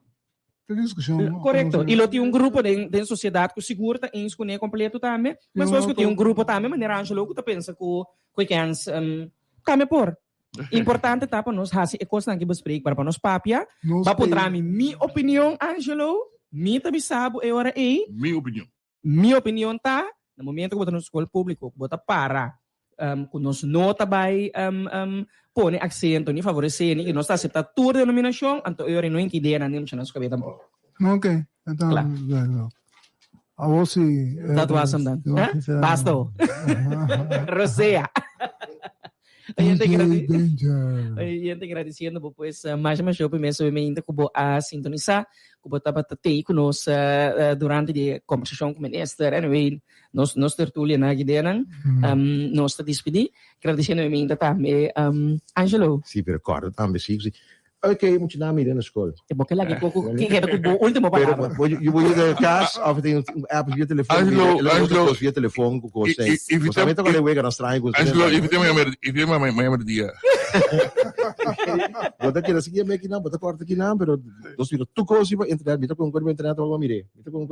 Tin discusion. Correcto. Y lo tin un grupo den, den sociedad cu sigur ta eens cune completo tambe. Mas vos cu tin un grupo tambe, manera Angelo, cu ta pensa cu, cu e kens, um, tambe por. Importante ta pa nos haci e cosnan ki bespreekbaar pa nos papia. Nos Ba puntra mi mi opinion, Angelo. Mi ta bisa bo e ora ey. Mi opinion. Mi opinion ta, na momento ku bo ta na un skol públiko, ku bo ta para ku nos no ta bai pone aksento ni favoresé ni nos ta aseptá tur denominashon, anto e ora no hinka ideanan den muchanan su kabes tampoko. Ok, enton Kla. Awor si. Dat was hem dan. Basta ho. Rosea. Oyente DJ gradi Danger. Oyente gradiciendo bo pues masha masha hopi mes hopi mainta cu bo a sintonisa cu bo tabata tey cu nos durante di e conversacion cu minister anyway nos nos tertulia na aki denan nos ta dispidi gradiciendo mi mainta tambe Angelo. Si pero corda tambe si si Ok, mucha nan mira na skol. E bo ke lagi poko ke keda ku bo ultimo palabra. Pero bo yuda kas of tin un app via telefon. Angelo, Angelo. Via telefon ku kos. If Bo sabe ta kole wega nan straño ku. Angelo, if te mañana if te mañana dia. Bo ta keda sigui meki nan, bo ta korta ki nan, pero nos mira tur kos riba internet, mi ta kon riba internet bo mire. Mi ta kon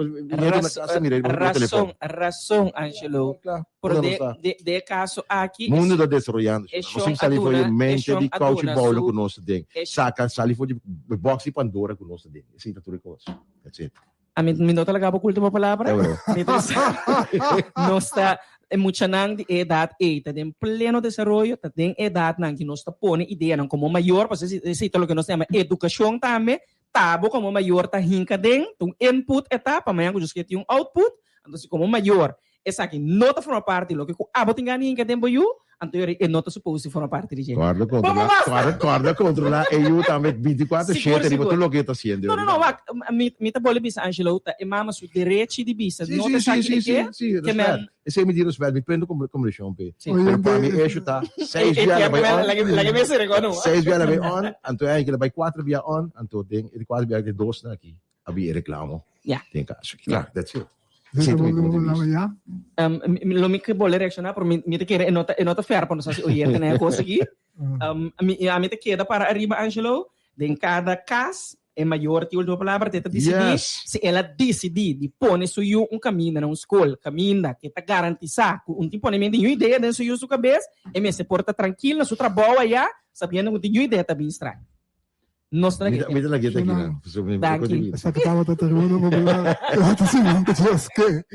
Rason, rason, Angelo. Pero de, de, de e caso aki. Mundo ta desaroyando. Nos tin sali for di mente di couch boulo cu nos ta den. Saca, sali for di box di Pandora cu nos ta den. Esey ta tur e cos. That's it. Ami, mi no ta laga bo cu ultimo palabra. Mi ta bisa, nos ta, e muchanan di e edad ey ta den pleno desaroyo, ta den edadnan ki nos ta pone ideanan como mayor, pasobra esey ta loke nos ta yama educacion tambe, Ta bo komo mayor ta hinka den, ta un input e ta, pa mañan ku Dios ke tin un output, anto si komo mayor esaki no ta forma parti di loke ku abo tin gana di hinka den bo yu, anto yori e no ta supos di forma parti di dje. Kòrda kontrolá, kòrda, kòrda kontrolá e yu tambe bintikuater Sigur, shete riba sigur. tur loke e ta hasiendo. No, no, no, wak, mi, mi ta bole bisa Angelo, ta e mama su derechi di bisa, Sí, no sí, ta sí, esaki sí, e sí, ke, sí, ke respet. men, Esei mi di respet, mi prendo como kompreshon p'e. Sí. Pero pa mi esho ta seis E bia la tiempo bai me, on. lage, lage me sere kono. Seis bia la bai on, anto e la bai kuater bia on, anto den e di kuater bia de dos na aki a bi e reklamo. Ja. Den kaso. Kla, that's it. Dit Esei ta mi bo punto di la vista. ya. Um, mi- lo mi ke bole reacciona, pero mi, mi te kere e no ta, e no ta fair pa nos hasi oyente na e kos aki. Um, mi, ami te keda para ariba, Angelo, den kada kas, E mayor tin ultimo palabra, te ta disidí. Yes. Si el a disidí di pone su yu un kaminda na un skol, kaminda ke ta garantisá ku un tin ponementu di yu idea den su yu su kabes, e mester por ta trankil na su trabou ayá, sabiendo ku tin yu idea ta bin straño. Nos ta na Mi ta, mi ta na geta aki nan. Danki. Esaki tabata tremendo popular. Tabata siman ku Dios ke.